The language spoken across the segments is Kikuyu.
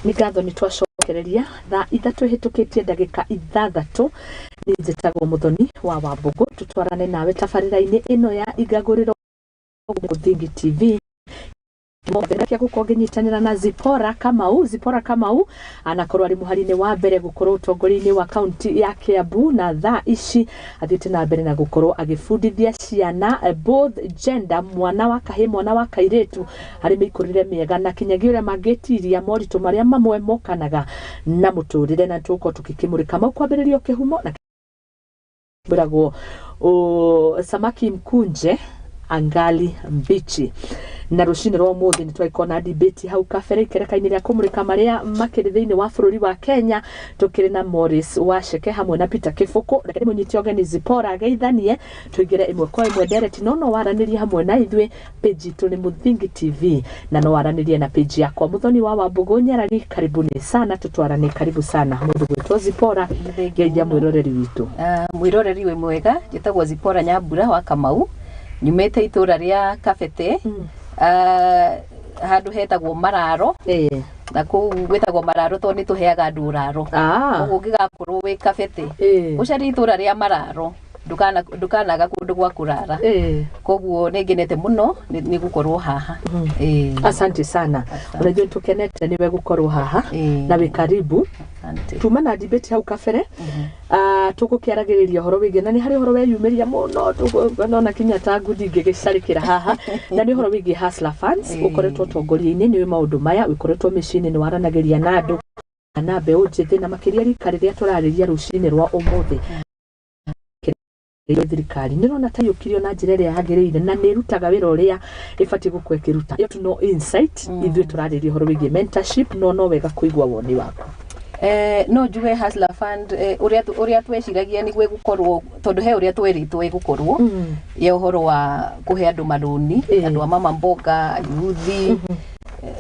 Nĩ ngatho nĩ twacokereria thaa 3 hĩtũkĩtie ndagĩka 6. Nĩ njĩtagwo Mũthoni wa Wambũgũ, tũtwarane nawe tabarĩra-inĩ ĩno ya Igagũrĩro Mũthingi TV kĩa gũkorwo ngĩnyitanĩra na Zipora Kamau. Zipora Kamau anakorwo arĩ mũhari-inĩ wa mbere gũkorwo ũtongoria-inĩ wa kaunti ya Kiambu, na thaa ici athiĩte na mbere na gũkorwo agĩbundithia ciana both gender, mwana wa kahĩĩ, mwana wa kairĩtu, harĩ mĩikarĩre mĩega na kinyagia ũrĩa mangĩtiria moritũ marĩa mamwe mokanaga na mũtũrĩre, na tũgũkorwo tũgĩkĩmũrĩka mau kwambĩrĩrio kĩhumo na kwĩragwo samaki mkunje angali mbichi. Na rũcinĩ rwa ũmũthĩ nĩ twagĩkorwo na debate hau kabere ikereka-inĩ rĩa kũmũrĩka marĩa makĩrĩ thĩinĩ wa bũrũri wa Kenya, tũkĩrĩ na Morris Wacheke hamwe na Peter Kĩbũkũ. Reke ndĩmũnyite ũgeni Zipora ageithanie, tũingĩre ĩmwe kwa ĩmwe ndereti, no no waranĩrie hamwe na ithuĩ. Page itũ nĩ Mũthingi TV, na no waranĩrie na page yakwa Mũthoni wa Wambũgũ Nyarari. Karibuni sana, tũtwarane. Karibu sana mũndũ gwĩtwo Zipora, geithia mwĩroreri witũ. Ah, mwĩroreri wĩ mwega, njĩtagwo Zipora Nyambura wa Kamau, nyumĩte itũra rĩa Kabete, ah, handũ hetagwo Mararo, na kũu gwĩtagwo Mararo tondũ nĩ tũheaga andũ ũraro. Koguo ũngĩgakorwo wĩ Kabete, ũcarie itũra rĩa Mararo, ndũkanaga kũndũ gwa kũrara. Koguo nĩ ngenete mũno nĩ gũkorwo haha. Asante sana. Asante. Ona ithuĩ tũkenete nĩwe gũkorwo haha na wĩ karibu. Asante. Tuma na debate hau kabere, tũgũkĩaragĩrĩria ũhoro wĩgiĩ, na nĩ harĩ ũhoro weyumĩria mũno nona kinya ta ngundi ngĩgĩcarĩkĩra haha, na nĩ ũhoro wĩgiĩ Hustler Funds. Ũkoretwo ũtongoria-inĩ, nĩ ũĩ maũndũ maya, ũkoretwo mĩciĩ-inĩ, nĩ waranagĩria na andũ na mbeũ njĩthĩ, na makĩria rika rĩrĩa tũrarĩria rũcinĩ rwa ũmũthĩ. Thirikari nĩ ũrona ta yũkirio na njĩra ĩrĩa yagĩrĩire na nĩ ĩrutaga wĩra ũrĩa ĩbatiĩ gũkorwo ĩkĩruta? Ĩyo tu no insight, ithuĩ tũrarĩria ũhoro wĩgiĩ mentorship, no wega kũigua woni waku. No njuge Hustler Fund, ũrĩa tweciragia nĩguo ĩgũkorwo, tondũ he ũrĩa twerĩtwo ĩgũkorwo ya ũhoro wa kũhe andũ marũni, andũ a mama mboga, yuthi,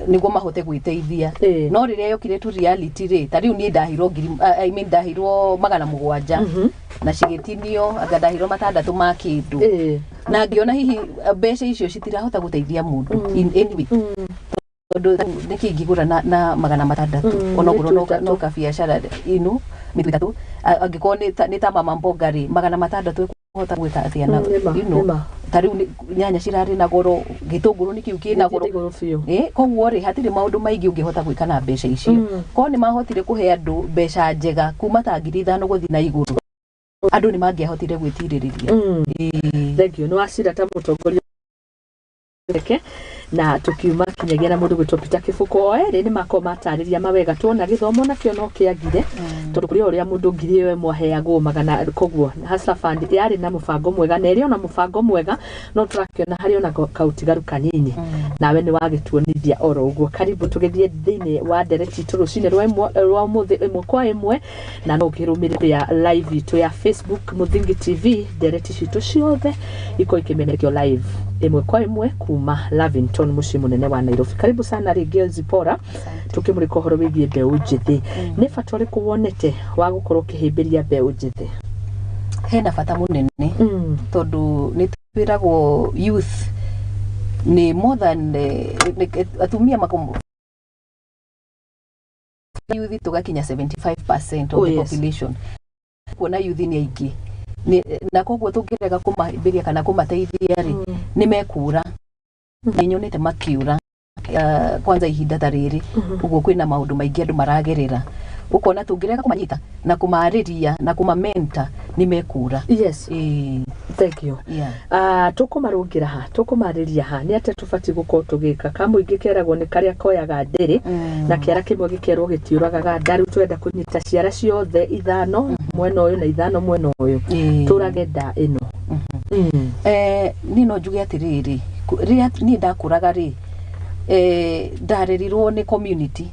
nĩguo mahote gwĩteithia. No rĩrĩa yokire to reality rĩ, ta rĩu niĩ ndahirwo ngiri, I mean, ndahirwo 700 na cigĩtinio, anga ndahirwo 600 ma kĩndũ, na ngĩona hihi mbeca icio citirahota gũteithia mũndũ in any way, tondũ nĩkĩ ingĩgũra na 600 onokorwo mĩtu no 3. No kabiacara ino mĩtu 3, angĩkorwo nĩ ta mama mboga rĩ, 600 ĩkũhota gwĩka atĩa na Nĩma, nĩma. Ta rĩu nyanya cirarĩ na goro, gĩtũngũrũ nĩ kĩu kĩna goro. Gĩthiĩte igũrũ biũ. Koguo rĩ, hatirĩ maũndũ maingĩ ũngĩhota gwĩka na mbeca icio. Korwo nĩ mahotire kũhe andũ mbeca njega kuma ta 5,000 gũthiĩ na igũrũ, andũ nĩ mangĩahotire gwĩtirĩrĩria. Thank you. Nĩ wacira ta mũtongoria reke na tukiuma kinyagia na mũndũ gwĩtwo Peter Kĩbũkũ, o erĩ nĩ makorwo matarĩria mawega. Tuona gĩthomo nakĩo no kĩagire, tondũ kũrĩ o ũrĩa mũndũ 1,000 aheagwo magana. Koguo Hustler Fund yarĩ na mũbango mwega na ĩrĩ ona mũbango mwega, no tũrakĩona harĩ ona kaũtigaru kanini, nawe nĩ wagĩtuonithia oro ũguo. Karibu tũgĩthiĩ thĩinĩ wa ndereti itũ rũcinĩ rwa ũmũthĩ ĩmwe kwa ĩmwe, na no ũkĩrũmĩrĩra live itũ ya Facebook Mũthingi TV. Ndereti citũ ciothe ikorwo ikĩmenerekio live ĩmwe kwa ĩmwe kuma Lavington, mũciĩ mũnene wa Nairobi. Karibu sana rĩngĩ Zipora, tũkĩmũrĩka ũhoro wĩgiĩ mbeũ njĩthĩ. Nĩ bata ũrĩkũ wonete wa gũkorwo ũkĩhĩmbĩria mbeũ njĩthĩ? Hena bata mũnene, tondũ nĩ twĩragwo youth nĩ more than atumia mako youth tũgakinya 75% of the population. Kuona youth nĩ aingĩ na koguo tũngĩrega kũmahĩmbĩria kana kũmateithia rĩ, nĩ mekũra. Nĩ nyonete makĩũra, kwanza ihinda ta rĩrĩ ũguo kwĩna maũndũ maingĩ andũ maragerera, ũkona tũngĩrega kũmanyita na kũmarĩria na kũmamenta, nĩ mekũra. Thank you. Tũkũmarũngĩra ha? Tũkũmarĩria ha? Nĩ atĩa tũbatiĩ gũkorwo tũgĩka? Kamũingĩ keragwo nĩ karĩa koyaga ndĩrĩ na kĩara kĩmwe gĩkerwo gĩtiũragaga nda. Rĩu tũrenda kũnyita ciara ciothe ithano mwena ũyũ na ithano mwena ũyũ, tũrage nda ĩno. Niĩ no njuge atĩrĩrĩ, rĩrĩa niĩ ndakũraga rĩ, ndarerirwo nĩ community,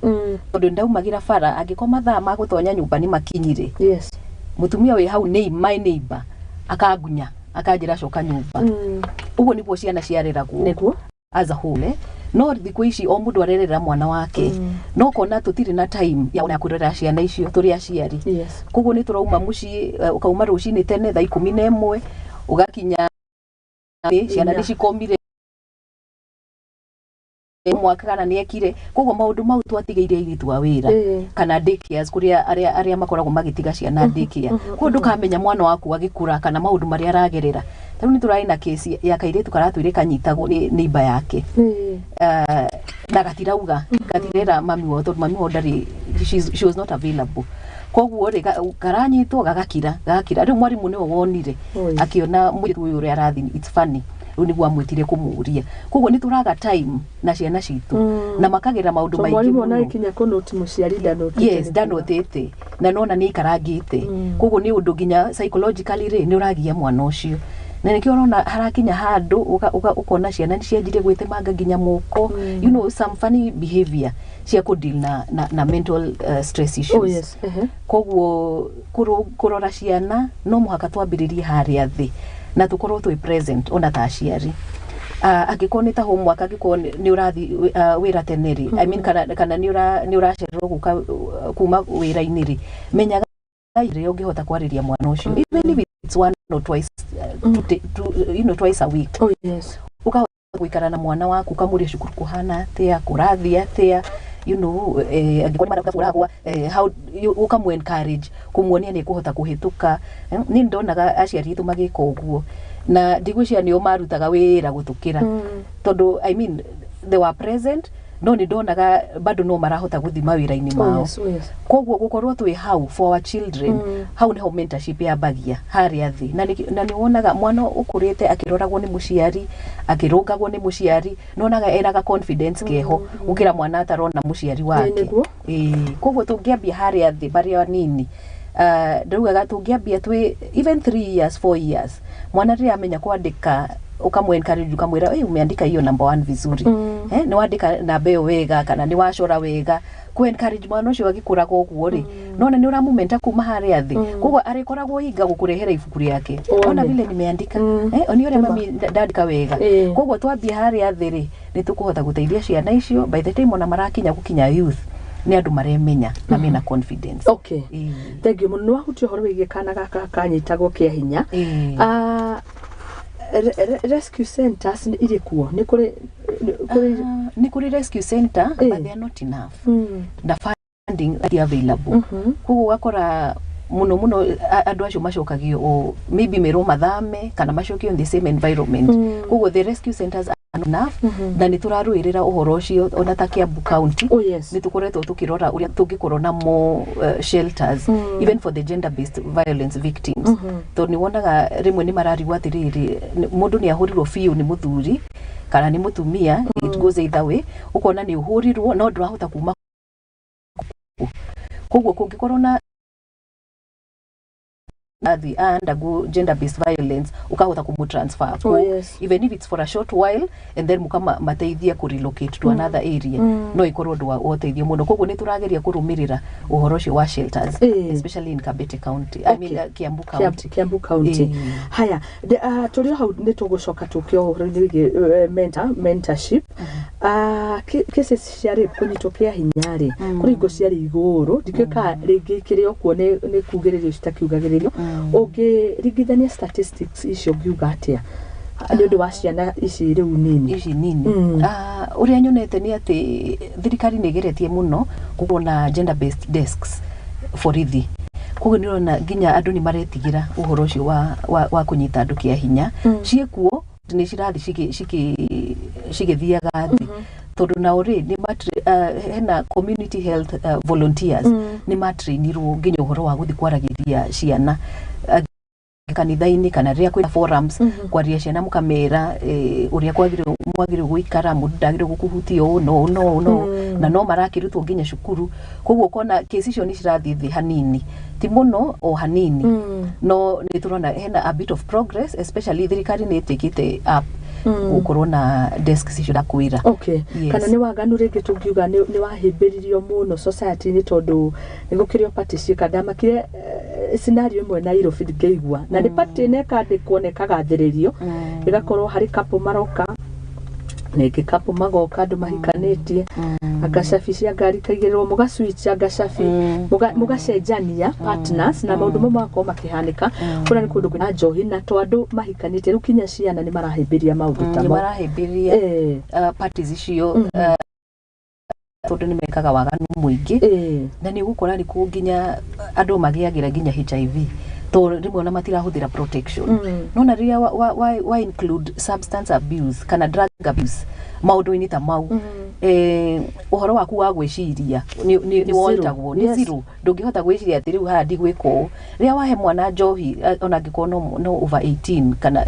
tondũ ndaumagĩra bara, angĩkorwo mathaa ma gũtonya nyũmba nĩ makinyire, mũtumia wĩ hau nĩ my neighbor akangunya, akanjĩra coka nyũmba. Ũguo nĩguo ciana ciareragwo as a whole. No thikũ ici o mũndũ arerera mwana wake, no kona tũtirĩ na time ya ona kũrera ciana icio tũrĩ aciari. Koguo nĩ tũrauma mũciĩ, ũkauma rũcinĩ tene thaa 11, ũgakinya ciana nĩ cikomire. Mwaka kana nĩ ekire. Koguo maũndũ mau twatigĩire airĩtu a wĩra kana daycares, kũrĩa arĩa makoragwo magĩtiga ciana daycare. Koguo ndũkamenya mwana waku agĩkũra kana maũndũ marĩa aragerera. Ta rĩu nĩ tũrarĩ na kesi ya kairĩtu karatwĩre kanyitagwo nĩ neighbor yake, na gatirauga, gatirera mami wao tondũ mami wao ndarĩ, she was not available. Koguo rĩ, karanyitwo gagakira gagakira. Rĩu mwarimũ nĩwe wonire, akĩona mũirĩtu ũyũ ũrĩa arathiĩ, it's funny. Rĩu nĩguo amwĩtire kũmũria. Koguo nĩ tũraga time na ciana citũ na makagera maũndũ So maingĩ mwarimũ ona mũno. ikinya kũnoti mũciari ndanotĩte. Yes, ndanotĩte na nona nĩ aikarangĩte. Koguo nĩ ũndũ nginya psychologically rĩ, nĩ ũragia mwana ũcio, na nĩkĩo ũrona harakinya handũ ũkona ciana nĩ cianjirie gwĩtemanga nginya moko, some funny behavior cia kũ deal na mental stress issues. Oh yes. Koguo kũrora ciana no mũhaka twambĩrĩrie harĩa thĩ na tũkorwo twĩ present ona ta aciari. Angĩkorwo nĩ ta homework, angĩkorwo nĩ ũrathiĩ wĩra tene rĩ, I mean, kana nĩ ũracererwo gũka kuma wĩra-inĩ rĩ, menyaga rĩrĩa ũngĩhota kwarĩria mwana ũcio, even if it's one or twice, two, twice a week, ũkahota gũikara na mwana waku, ũkamũria cukuru kũhana atĩa, kũrathiĩ atĩa, angĩkorwo nĩ marauga kũragwa, how ũkamũ encourage, kũmuonia nĩ ekũhota kũhĩtũka. Niĩ ndonaga aciari aitũ magĩka ũguo na ndigwĩciria nĩo marutaga wĩra gũtũkĩra, tondũ I mean, they were present, no nĩ ndonaga bado no marahota gũthiĩ mawĩra-inĩ mao. Koguo gũkorwo twĩ hau for our children, hau niho mentorship yambagia harĩa thĩ. Na nĩ wonaga mwana ũkũrĩte akĩroragwo nĩ mũciari, akĩrũngagwo nĩ mũciari, nĩwonaga enaga confidence keho gũkĩra mwana atarona mũciari wake. Nĩguo. Ĩĩ, koguo tũngĩambia harĩa thĩ marĩ anini, ndaugaga tũngĩambia twĩ even 3 years, 4 years, mwana rĩrĩa amenya kwandĩka, ũkamũ encourage, ũkamwĩra, "Hey, umeandika hiyo number one vizuri, nĩ wandĩka namba ĩyo wega kana nĩ wacora wega." Ku encourage mwana ũcio agĩkũraga ũguo rĩ, nona nĩ ũramũmenta kuma harĩa thĩ. Koguo arĩkoragwo hinga gũkũrehera ibuku rĩake, "Ona vile nimeandika, oni ũrĩa mami ndandĩka wega." Koguo twambia harĩa thĩ rĩ, nĩ tũkũhota gũteithia ciana icio. By the time ona marakinya gũkinya youth, nĩ andũ maremenya na mena confidence. Thank you mũno. Nĩ wahutia ũhoro wĩgiĩ kana gaka kanyitagwo kĩa hinya. Ah, rescue centers nĩ irĩ kuo? Nĩ kũrĩ? Ah, nĩ kũrĩ rescue center, but they are not enough, na funding ti available. Koguo ũgakora mũno mũno andũ acio macokagio o maybe merwo mathame kana macokio in the same environment. Koguo the rescue centers are not enough, na nĩ tũrarũĩrĩra ũhoro ũcio ona ta Kiambu County. Nĩ tũkoretwo tũkĩrora ũrĩa tũngĩkorwo na more shelters, even for the gender based violence victims, tondũ nĩ wonaga rĩmwe nĩ mararigwo atĩrĩrĩ, mũndũ nĩ ahũrirwo biũ nĩ mũthuri kana nĩ mũtumia, it goes either way. Ũkona nĩ ũhũrirwo no ndũrahota kuma. Koguo kũngĩkorwo na athi undergo gender based violence, ukahota kumu transfer even if it's for a short while, and then mukamateithia ku relocate to another area, no ikorwo ũndũ wa ũteithio mũno. Koguo nĩ tũrageria kũrũmĩrĩra ũhoro ũcio wa shelters, especially in Kabete County, I mean, Kiambu County. Kiambu County. Haya, tũrĩ o hau, nĩ tũgũcoka tũke ũhoro-inĩ wĩgiĩ mentorship. Cases cia rape, kũnyitwo kĩa hinya rĩ, kũrĩ hingo ciarĩ igũrũ, ndikĩũĩ kana rĩngĩ kĩrĩ o kuo nĩ kugĩrĩrio citakiugagĩrĩrio. Ũngĩringithania statistics icio, ũngiuga atĩa nĩ ũndũ wa ciana ici rĩu nini? Ici nini? Ah, ũrĩa nyonete nĩ atĩ thirikari nĩ ĩgeretie mũno gũkorwo na gender based desks borithi. Koguo nĩ ũrona nginya andũ nĩ maretigĩra ũhoro ũcio wa kũnyita andũ kĩa hinya. Ciĩkuo, nĩ cirathiĩ cigĩthiaga thĩ, tondũ nao rĩ nĩ hena community health volunteers, nĩ matrainirwo nginya ũhoro wa gũthiĩ kwaragĩria ciana kanitha-inĩ kana rĩrĩa kwĩna forums, kwaria ciana, mũkamera ũrĩa kwagĩrĩirwo, mwagĩrĩirwo gũikara, mũndũ ndagĩrĩirwo gũkũhutia ũũ no ũũ no ũũ no ũũ. Na no marakĩrutwo nginya cukuru. Koguo ũkona kesi icio nĩ cirathiĩ thĩ hanini, ti mũno, o hanini, no nĩ tũrona hena a bit of progress, especially thirikari nĩ ĩtĩkĩte up gũkorwo na desks icio ndakwĩra. Yes. Kana nĩ waganu rĩngĩ tũngiuga nĩ wahĩmbĩririo mũno society-inĩ, tondũ nĩ gũkĩrĩ o party ciĩka. Ndamakire scenario ĩmwe Nairobi ngĩigua, na nĩ party na ĩkandĩkwo na ĩkagathĩrĩrio, ĩgakorwo harĩ couple maroka. Rĩngĩ couple magoka, andũ mahikanĩtie, anga cabi cia ngari ikaigĩrĩrwo, mũgaswitch anga cabi, mũgacenjania partners, na maũndũ mau magakorwo makĩhanĩka. Kũrĩa nĩ kũndũ kwĩna njohi, na to andũ mahikanĩtie, rĩu kinya ciana nĩ marahĩmbĩria maũndũ ta Nĩ mau. Marahĩmbĩria parties icio, tondũ nĩ mekaga waganu mũingĩ, na nĩ ũgũkora nĩ kuo nginya andũ magĩagĩra nginya HIV, tondũ rĩmwe ona matirahũthĩra protection. Nona rĩrĩa wa include substance abuse kana drug abuse maũndũ-inĩ ta mau, ũhoro waku wa gwĩciria nĩ Zero. woltagwo nĩ zero. Ndũngĩhota gwĩciria atĩ rĩu haha ndigwĩka ũũ. Rĩrĩa wahe mwana njohi, ona angĩkorwo no over 18, kana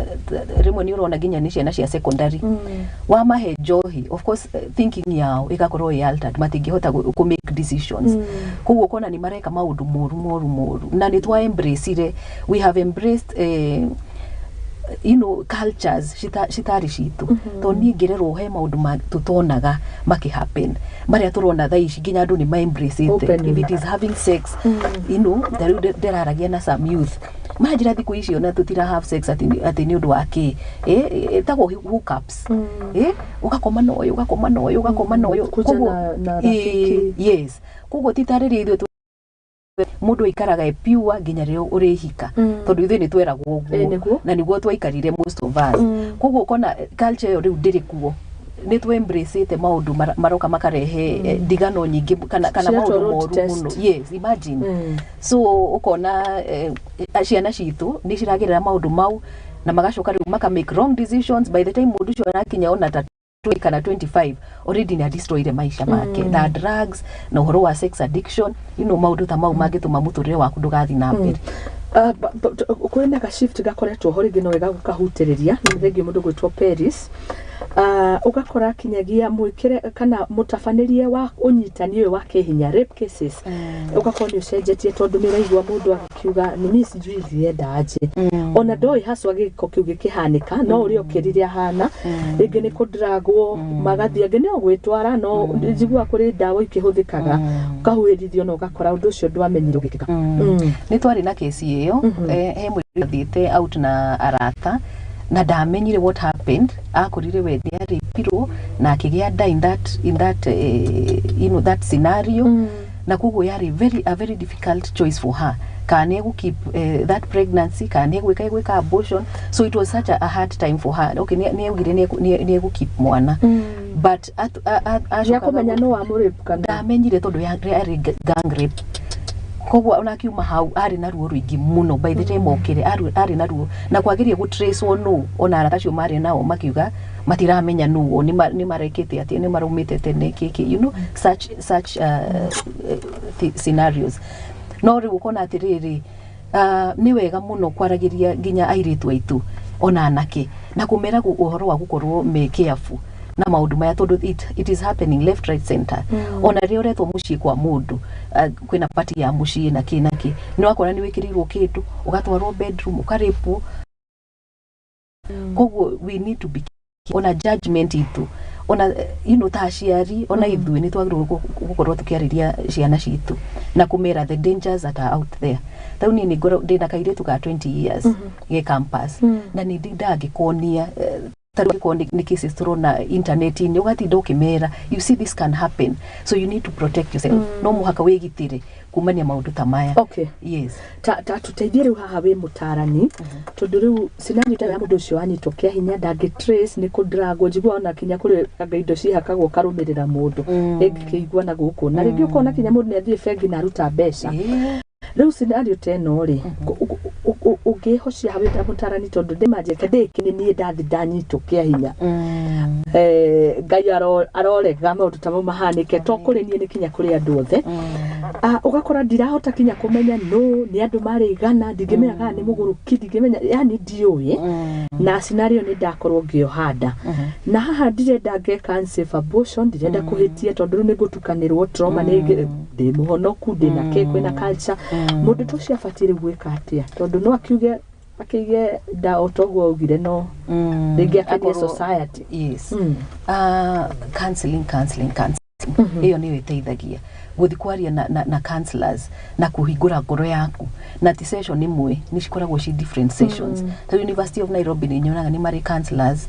rĩmwe nĩ ũrona nginya nĩ ciana cia secondary, wamahe njohi, of course thinking yao ĩgakorwo ĩ altered, matingĩhota kũ make decisions. Koguo ũkona nĩ mareka maũndũ moru moru moru, na nĩ twa embraceire, we have embraced cultures citarĩ citũ, tondũ niĩ ngĩrerwo he maũndũ tũtonaga makĩ happen marĩa tũrona thaa ici, nginya andũ nĩ ma embrace. Openly. If it is having sex, ta rĩu ndĩraragia na some youth, manjĩra thikũ icio na tũtira have sex atĩ nĩ ũndũ wa kĩ, ĩtagwo hookups, ũgakoma na ũyũ, ũgakoma na ũyũ, ũgakoma na ũyũ. Kuja na rafiki. Yes, koguo ti ta rĩrĩa ithuĩ mũndũ aikaraga e pure nginya rĩrĩa ũrĩhika, tondũ ithuĩ nĩ tweragwo ũguo, nĩguo. Na nĩguo twaikarire, most of us. Koguo ũkona culture ĩyo rĩu ndĩrĩ kuo, nĩ tũ embraceĩte maũndũ maroka makarehe ndigano nyingĩ kana Ciretwo maũndũ road moru test. mũno. Yes, imagine. So ũkona ciana citũ nĩ ciragerera maũndũ mau, na magacoka rĩu maka make wrong decisions. By the time mũndũ ũcio arakinya ona ta 20 kana 25, already nĩ adestroyire maisha make na drugs na ũhoro wa sex addiction, maũndũ ta mau mangĩtũma mũtũrĩre waku ndũgathiĩ na mbere. Kwĩna ga shift gakoretwo ho rĩngĩ, no wega gũkahutĩrĩria. Nĩ thengiũ mũndũ gwĩtwo Paris, ũgakora kinyagia mwĩkĩre kana mũtabanĩrie wa ũnyitani ũyũ wa kĩhinya, rape cases, ũgakorwo nĩ ũcenjetie, tondũ nĩ ũraigua mũndũ agĩkiuga nĩ mi sijui ilienda aje, ona ndoĩ haswa gĩko kĩu gĩkĩhanĩka, no ũrĩa ũkĩrire ahana rĩngĩ nĩ kũndragwo, magathiĩ angĩ no gwĩtwara, no njiguaga kũrĩ ndawa ikĩhũthĩkaga ũkahuhĩrithio, na ũgakora ũndũ ũcio ndwamenyire ũgĩkĩka. Nĩ twarĩ na kesi ĩyo, he mũirĩtu athiĩte out na arata na ndamenyire what happened, akorire we nĩ arĩpirwo na akĩgĩa nda in that that scenario, na koguo yarĩ a very difficult choice for her, kana nĩ egũ keep that pregnancy kana nĩ egwĩka abortion. So it was such a hard time for her. Okay, nĩ augire nĩ egũ keep mwana, but acokaga Nĩakũmenya no wamũrape kana Ndamenyire, tondũ yarĩ gang rape, koguo ona akiuma hau arĩ na ruo rũingĩ mũno. By the time okire arĩ na ruo, na kwagĩria gũtracewo nũ, ona arata acio marĩ nao makiuga matiramenya nũ, o nĩ marekĩte atĩa, nĩ maraumĩte tene kĩkĩ, such scenarios. No rĩu ũkona atĩrĩrĩ, nĩ wega mũno kwaragĩria nginya airĩtu aitũ ona anake na kũmera ũhoro wa gũkorwo me careful na maũndũ maya, tondũ it is happening left, right, center. Ona rĩrĩa ũretwo mũciĩ kwa mũndũ, kwĩna party ya mũciĩ na kĩ na kĩ, nĩ wakora nĩ wĩkĩrĩirwo kĩndũ, ũgatwarwo bedroom, ũkarĩpwo. Koguo we need to be ona judgment itũ, ona ta aciari, ona ithuĩ nĩ twagĩrĩirwo gũkorwo tũkĩarĩria ciana citũ na kũmera the dangers that are out there. Tarĩu niĩ nĩ ndĩna kairĩtu ka 20 years ge campus, na nĩ ndindaga ngĩkonia, tarĩu angĩkorwo nĩ cases tũrona internet-inĩ, ũgatinda ũkĩmera, "You see, this can happen, so you need to protect yourself. No mũhaka wĩgitĩre kumania maũndũ ta maya." Yes. Ta tũteithie rĩu haha wĩ mũtarani, tondũ rĩu scenario ta ya mũndũ ũcio wanyitwo kĩa hinya, ndangĩ trace nĩ kũndragwo, njiguaga ona kinya kũrĩ anga indo cihakagwo karũmĩrĩra mũndũ ĩngĩkĩigua na gũkũ, na rĩngĩ ũkona kinya mũndũ nĩ athiĩ bengi na aruta mbeca. Rĩu scenario ta ĩno rĩ, ũngĩhocia hau wĩ ta mũtarani, tondũ ndĩmanjĩte ndĩkĩ nĩ niĩ ndathi ndanyitwo kĩa hinya. Ngai arorega maũndũ ta mau mahanĩke, to kũrĩ niĩ, nĩ kinya kũrĩ andũ othe. Ũgakora ndirahota kinya kũmenya no nĩ andũ marĩ igana, ndingĩmenya kana nĩ mũgũrũki, ndingĩmenya, yani ndiũĩ. Na scenario nĩ ndakorwo ngĩoha nda, na haha ndirenda ngeka unsafe abortion, ndirenda kũhĩtia, tondũ rĩu nĩ ngũtukanĩrwo trauma, nĩ ndĩ mũhonoku, ndĩ na kĩ, kwĩna culture. Mũndũ ta ũcio abatiĩ rĩu gwĩka atĩa? Tondũ no akiuge akĩige nda o toguo augire, no rĩngĩ akenie society. Yes. Counseling, counseling, counseling, ĩyo nĩyo ĩteithagia. Gũthiĩ kwaria na counselors na kũhingũra ngoro yaku, na ti session ĩmwe, nĩ cikoragwo ci different sessions. Ta University of Nairobi nĩ nyonaga nĩ marĩ counselors.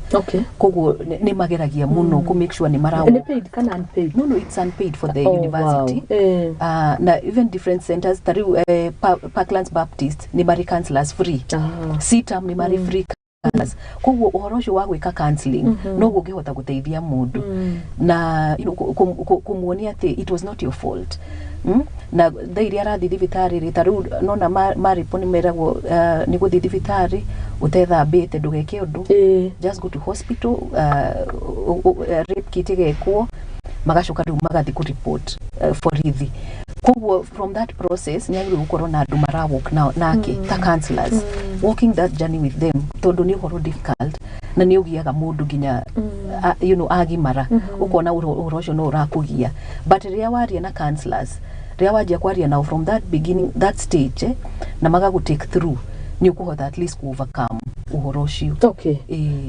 Koguo nĩ mageragia mũno kũ make sure nĩ mara Nĩ paid kana unpaid? No, it's unpaid for the university. Wow. Na even different centers, ta rĩu Parklands Baptist nĩ marĩ counselors free. CITAM nĩ marĩ free counselors. Koguo ũhoro ũcio wa gwĩka counseling noguo ũngĩhota gũteithia mũndũ na kũmuonia atĩ it was not your fault. Na thaa iria arathiĩ thibitarĩ rĩ, ta rĩu nona marĩpo nĩ meragwo nĩ gũthiĩ thibitarĩ ũtethambĩte, ndũgeke ũndũ. Just go to hospital, rape kit ĩgekwo, magacoka rĩu magathiĩ kũ report borithi. Koguo from that process nĩ agĩrĩirwo gũkorwo na andũ mara walk nake ta counselors, walking that journey with them, tondũ nĩ ũhoro difficult na nĩ ũgiaga mũndũ nginya agimara, ũkona ũhoro ũcio no ũrakũgia. But rĩrĩa waria na counselors, rĩrĩa wanjia kwaria nao from that beginning, that stage, na magagũ take through, nĩ ũkũhota at least ku overcome ũhoro ũcio.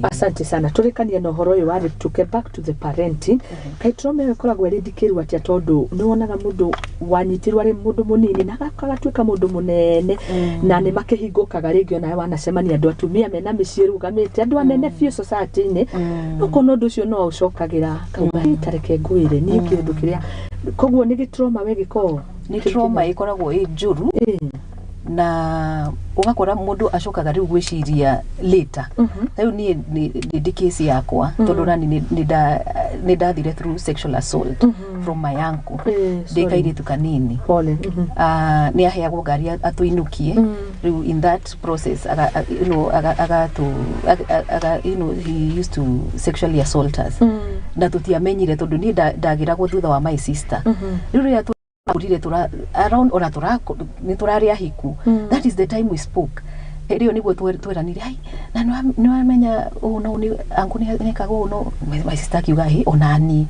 Asante sana. Tũrĩkanie na ũhoro ũyũ wa rape, tuke back to the parenting. Kaĩ trauma ĩyo ĩkoragwo ĩrĩ ndikĩru atĩa, tondũ nĩ wonaga mũndũ wanyitirwo arĩ mũndũ mũnini na agatuĩka mũndũ mũnene na nĩ makĩhingũkaga rĩngĩ, onawe wanacemania andũ atumia mena mĩciĩ ĩrũgamĩte, andũ anene biũ society-inĩ, ũkona ũndũ ũcio no ũcokagĩra kauga, "Ĩ, ta reke ngwĩre niĩ kĩũndũ kĩrĩa." Koguo nĩ gĩtrauma we gĩkoragwo Nĩ trauma ĩkoragwo ĩ njũru na ũgakora mũndũ acokaga rĩu gwĩciria later. Rĩu niĩ nĩ ndĩ case yakwa, tondũ nani nĩ ndathire through sexual assault from my uncle ndĩ Sorry. kairĩtu kanini. Pole. Nĩ aheagwo ngari atũinũkie. Rĩu in that process aga, you know, aga, agatu aga, aga, he used to sexually assault us na tũtiamenyire tondũ niĩ ndagĩragwo thutha wa my sister. Rĩu rĩrĩa tũrire tũra around ona tũra nĩ tũrarĩ ahiku, that is the time we spoke. Hĩndĩ ĩyo nĩguo tweranire, "Ai, na nĩ wamenya ũũ no nĩ uncle nĩ nĩkaga ũũ." No my sister akiuga, "Hĩ, onani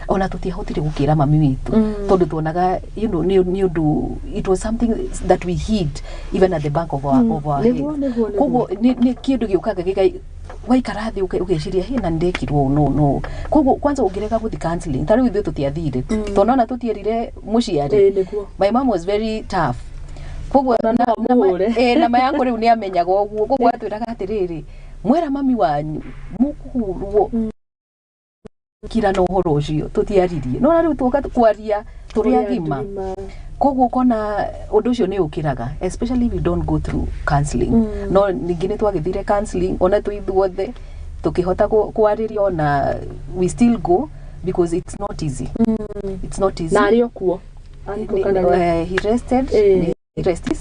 ona tũtiahotire gũkĩra mami witũ tondũ tuonaga nĩ ũndũ, it was something that we hid even at the back of our heads." Nĩguo. Koguo nĩ kĩndũ gĩũkaga gĩkai waikara thĩ ũgeciria, "Hĩ, na nĩndekirwo ũũ." No koguo kwanza ũngĩrega gũthi counseling, ta rĩu ithuĩ tũtiathire tondũ ona tũtierire mũciari. Nĩguo. My mom was very tough, koguo Na no amũhũre. Na mayangu rĩu nĩ amenyaga ũguo, koguo atwĩraga atĩrĩrĩ, "Mwera mami wanyu mũkũhũrwo." Kira na ũhoro ũcio tũtiaririe, no na rĩu tuoka kwaria tũrĩ agima. Koguo ũkona ũndũ ũcio nĩ ũkĩraga, especially if you don't go through counseling. No ningĩ nĩ twagĩthire counseling ona twĩ ithuothe tũkĩhota kwarĩria, ona we still go because it's not easy. It's not easy. Na arĩ o kuo? Uncle kana He rested. He rested.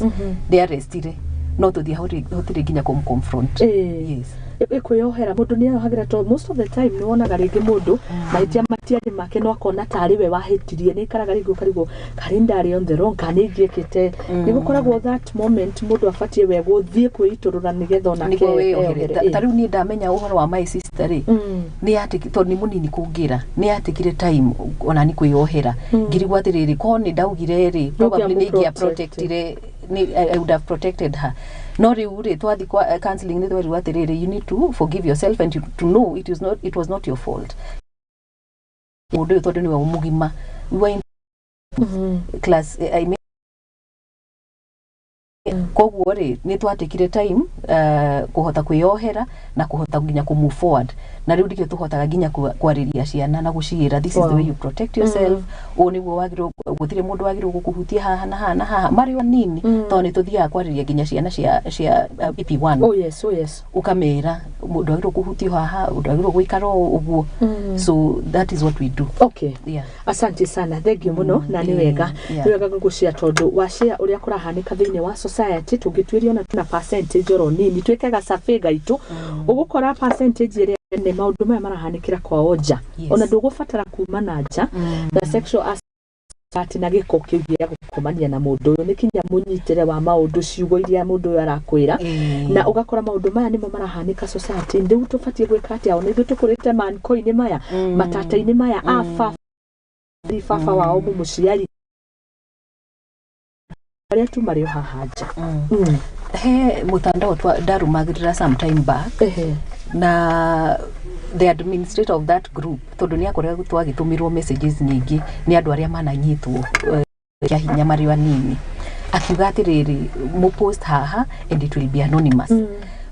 Nĩ arestire, no tũtiahotire nginya kũm confront. Yes. Ĩkwĩyohera, mũndũ nĩ eyohagĩra, tondũ most of the time nĩ wonaga rĩngĩ mũndũ mahĩtia matiarĩ make, no akona tarĩ we wahĩtirie, nĩ ikaraga rĩngĩ ũkarigwo karĩ ndarĩ on the wrong kana nĩ ingĩekĩte. Nĩ gũkoragwo that moment mũndũ abatiĩ we gũthiĩ kwĩitũrũra nĩgetha onake Nĩguo wĩyohere. eyohere. Ta rĩu niĩ ndamenya ũhoro wa my sister rĩ, nĩ yatĩki, tondũ nĩ mũnini kũngĩra, nĩ yatĩkire time ona nĩ kwĩyohera. Ngirigwo atĩrĩrĩ, ko nĩ ndaugire rĩ, probably nĩ ingĩa protectire, nĩ I would have protected her. No rĩu rĩ, twathi kwa counseling, nĩ twerirwo atĩrĩrĩ, you need to forgive yourself and to know it was not your fault. Mũndũ ũyũ tondũ nĩwe mũgima, we were in class, I mean, koguo rĩ, nĩ twatĩkire time kũhota kwĩyohera na kũhota nginya kũ move forward. Na rĩu ndikĩo tũhotaga nginya kwarĩria ciana na gũciĩra, "This is the way you protect yourself. Ũũ nĩguo wagĩrĩirwo, gũtirĩ mũndũ wagĩrĩirwo gũkũhutia haha na haha na haha." Marĩ o nini, tondũ nĩ tũthiaga kwarĩria nginya ciana cia PP1. Oh yes. Ũkamera mũndũ agĩrĩirwo kũhutio haha, ũndũ agĩrĩirwo gũikara ũũ ũguo. So that is what we do. Yeah. Asante sana, thank you muno, na nĩ wega, nĩ wega gũgũcia, tondũ washare ũrĩa kũrahanĩka thĩinĩ wa society, tũngĩtuĩria ona tuna percentage oro nini, twĩke gacabe gaitũ, ũgũkora percentage ĩrĩa nene maũndũ maya marahanĩkĩra kwao nja. Ona ndũgũbatara kuma na nja na sexual assault na gĩko kĩu gĩa gũkomania na mũndũ ũyũ, nĩ kinya mũnyitĩre wa maũndũ, ciugo iria mũndũ ũyũ arakwĩra, na ũgakora maũndũ maya nĩmo marahanĩka society. Rĩu tũbatiĩ gwĩka atĩa ona ithuĩ tũkũrĩte manko-inĩ maya, matata-inĩ maya, a baba, baba wao mũmũciari, arĩa tu marĩ o haha nja? He mutandao ndarumagĩrĩra some time back na The administrator of that group, tondũ nĩ akoretwo agĩtũmĩrwo messages nyingĩ nĩ andũ arĩa mananyitwo kĩa hinya marĩ o anini, akiuga atĩrĩrĩ, mũpost haha and it will be anonymous.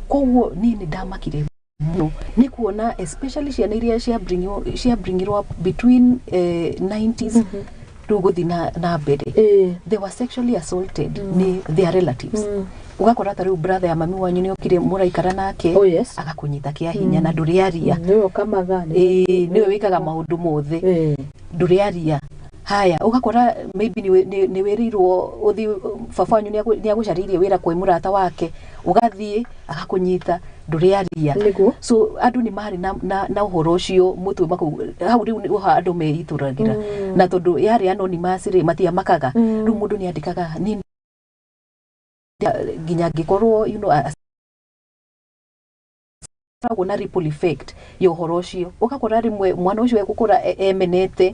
Koguo niĩ nĩ ndamakire mũno nĩ kuona especially ciana iria cia bringirwo up between 90s rĩu gũthiĩ na mbere, they were sexually assaulted nĩ their relatives. Ũgakora ta rĩu brother ya mami wanyu nĩ okire mũraikara nake, agakũnyita kĩa hinya na ndũrĩaria. Nĩwe ũkamaga. Ĩĩ, nĩwe wĩkaga maũndũ mothe, ndũrĩaria. Haya, ũgakora maybe nĩ wĩrĩirwo ũthiĩ, baba wanyu nĩ agũcarĩirie wĩra kwĩ mũrata wake, ũgathiĩ agakũnyita, ndũrĩaria. So andũ nĩ marĩ na ũhoro ũcio mũtwe makau hau. Rĩu nĩho andũ meitũragĩra, na tondũ yarĩ anonymous rĩ, matiamakaga. Rĩu mũndũ nĩ andĩkaga nĩ nginya angĩkorwo koragwo na ripple effect ya ũhoro ũcio. Ũgakora rĩmwe mwana ũcio egũkũra emenete,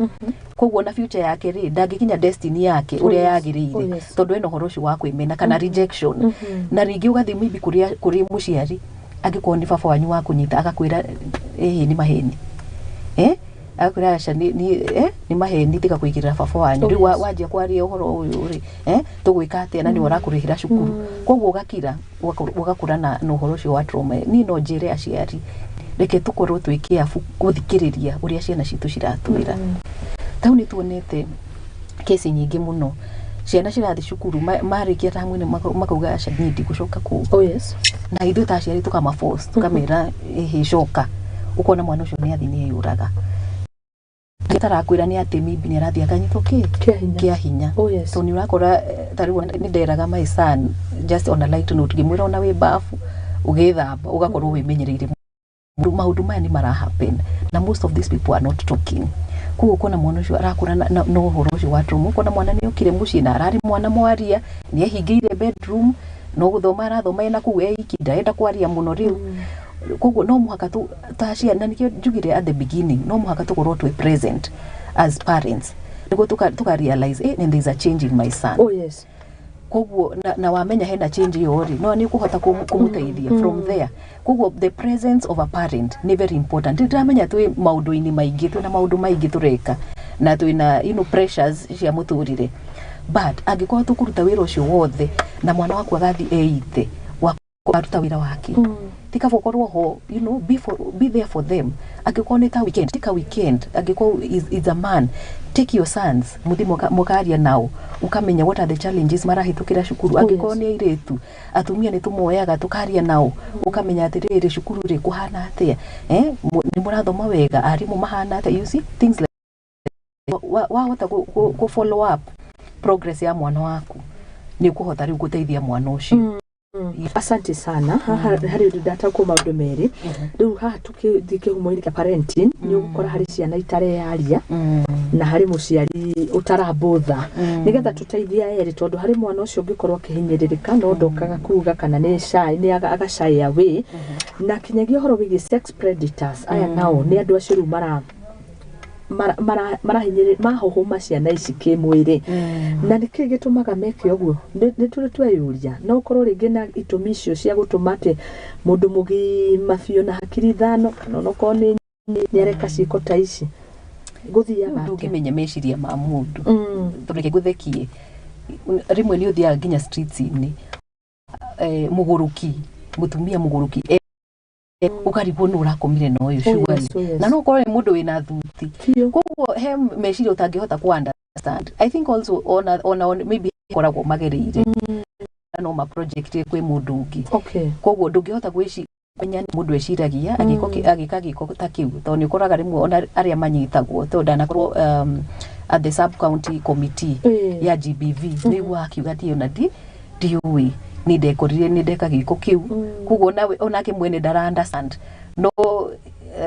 koguo na future yake rĩ, ndangĩkinya destiny yake ũrĩa yagĩrĩire, tondũ ena ũhoro ũcio wa kwĩmena kana rejection. Na rĩngĩ ũgathiĩ maybe kũrĩ mũciari, angĩkorwo nĩ baba wanyu wa kũnyita, agakwĩra, "Ĩhĩ, nĩ maheni," agakwĩra, "Aca, nĩ maheni, tiga kũigĩrĩra baba wanyu." Rĩu wanjia kwaria ũhoro ũyũ rĩ, tũgwĩka atĩa na nĩ ũrakũrĩhĩra cukuru? Koguo ũgakira, ũgakũra na ũhoro ũcio wa trauma. Niĩ no njĩre aciari, reke tũkorwo twĩ careful gũthikĩrĩria ũrĩa ciana citũ ciratwĩra. Tau nĩ tuonete kesi nyingĩ mũno, ciana cirathiĩ cukuru, marĩkia tamu ĩno makauga, "Aca, niĩ ndigũcoka kũu." Na ithuĩ ta aciari tũkamaforce, tũkamera, "Ĩhĩ, coka." Ũkona mwana ũcio nĩ athiĩ nĩ eyũraga. Tarakwĩra nĩ atĩ maybe nĩ arathiĩ akanyitwo kĩ Kĩa hinya. Kĩa hinya. Tondũ nĩ ũrakora ta rĩu nĩ nderaga my son, just on a light note, ngĩmwĩra ona wĩ bafu ũgĩthamba ũgakorwo wĩmenyereire. Maũndũ maya nĩ mara happen na most of these people are not talking. Koguo ũkona mwana ũcio arakũra na ũhoro ũcio wa trauma. Ũkona mwana nĩ okire mũciĩ na ararĩ mwana mwaria, nĩ ehingĩire bedroom, no gũthoma arathoma ena kũu eiki, ndarenda kwaria mũno rĩu. Koguo no mũhaka ta aciari, na nĩkĩo njugire at the beginning, no mũhaka tũkorwo twĩ present as parents nĩguo tuka realize, and there is a change in my son. Koguo na wamenya hena change ĩyo rĩ, no nĩ ũkũhota kũmũteithia from there. Koguo the presence of a parent nĩ very important. Ndĩramenya twĩ maũndũ-inĩ maingĩ, twĩna maũndũ maingĩ tũreka na twĩna pressures cia mũtũrĩre, but angĩkorwo tũkũruta wĩra ũcio wothe na mwana waku agathiĩ eite, waruta wĩra wake, ti kaba ũkorwo ho, be there for them. Angĩkorwo nĩ ta weekend, take a weekend. Angĩkorwo is a man, take your sons, mũthiĩ mũkaria nao, ũkamenya what are the challenges marahĩtũkĩra cukuru. Angĩkorwo nĩ airĩtu, atumia nĩ tũmoyaga tũkaria nao, ũkamenya atĩrĩrĩ, cukuru rĩ, kũhana atĩa, nĩ mũrathoma wega, arimũ mahana atĩa, you see, things like wahota kũ follow up progress ya mwana waku, nĩ ũkũhota rĩu gũteithia mwana ũcio. Asante sana. Haha harĩ ũndũ ndataũkwo maũndũ merĩ. Rĩu haha tũkĩthiĩ kĩhumo-inĩ kĩa parenting, nĩ ũgũkora harĩ ciana itareyaria na harĩ mũciari ũtarambũtha nĩgetha tũteithie erĩ, tondũ harĩ mwana ũcio ũngĩkorwo akĩhinyĩrĩrĩka no ndokaga kuga kana nĩ shy, nĩ aga shy away. Na kinyagia ũhoro wĩgiĩ sex predators aya, nao nĩ andũ acio rĩu mara marahinyĩrĩ mahohoma ciana ici kĩmwĩrĩ. Na nĩkĩ gĩtũmaga meke ũguo? Nĩ tũrĩ tweyũria, no ũkorwo rĩngĩ na itũmi icio cia gũtũma atĩ mũndũ mũgima biũ na hakiri ithano kana onokorwo nĩ areka ciĩko ta ici, gũthiaga atĩa? Ndũngĩmenya meciria ma mũndũ. Tondũ reke ngũthekie, rĩmwe nĩ ũthiaga nginya streets-inĩ, mũgũrũki, mũtumia mũgũrũki, ũkarigwo nũ ũrakomire na ũyũ, surely. Na no ũkorwo nĩ mũndũ wĩna thuti. Koguo he meciria ũtangĩhota ku understand. I think also ona maybe koragwo magereire no ma project kwĩ mũndũ ũngĩ. Koguo ndũngĩhota gwĩci menya nĩ mũndũ eciragia agĩka gĩko ta kĩu, tondũ nĩ ũkoraga rĩmwe ona arĩa manyitagwo, tondũ ndanakorwo at the sub county committee ya GBV, nĩ iguaga akiuga ndiĩ ona ndiũĩ nĩ ndekorire nĩ ndeka gĩko kĩu. Koguo nawe onake mwene ndara understand. No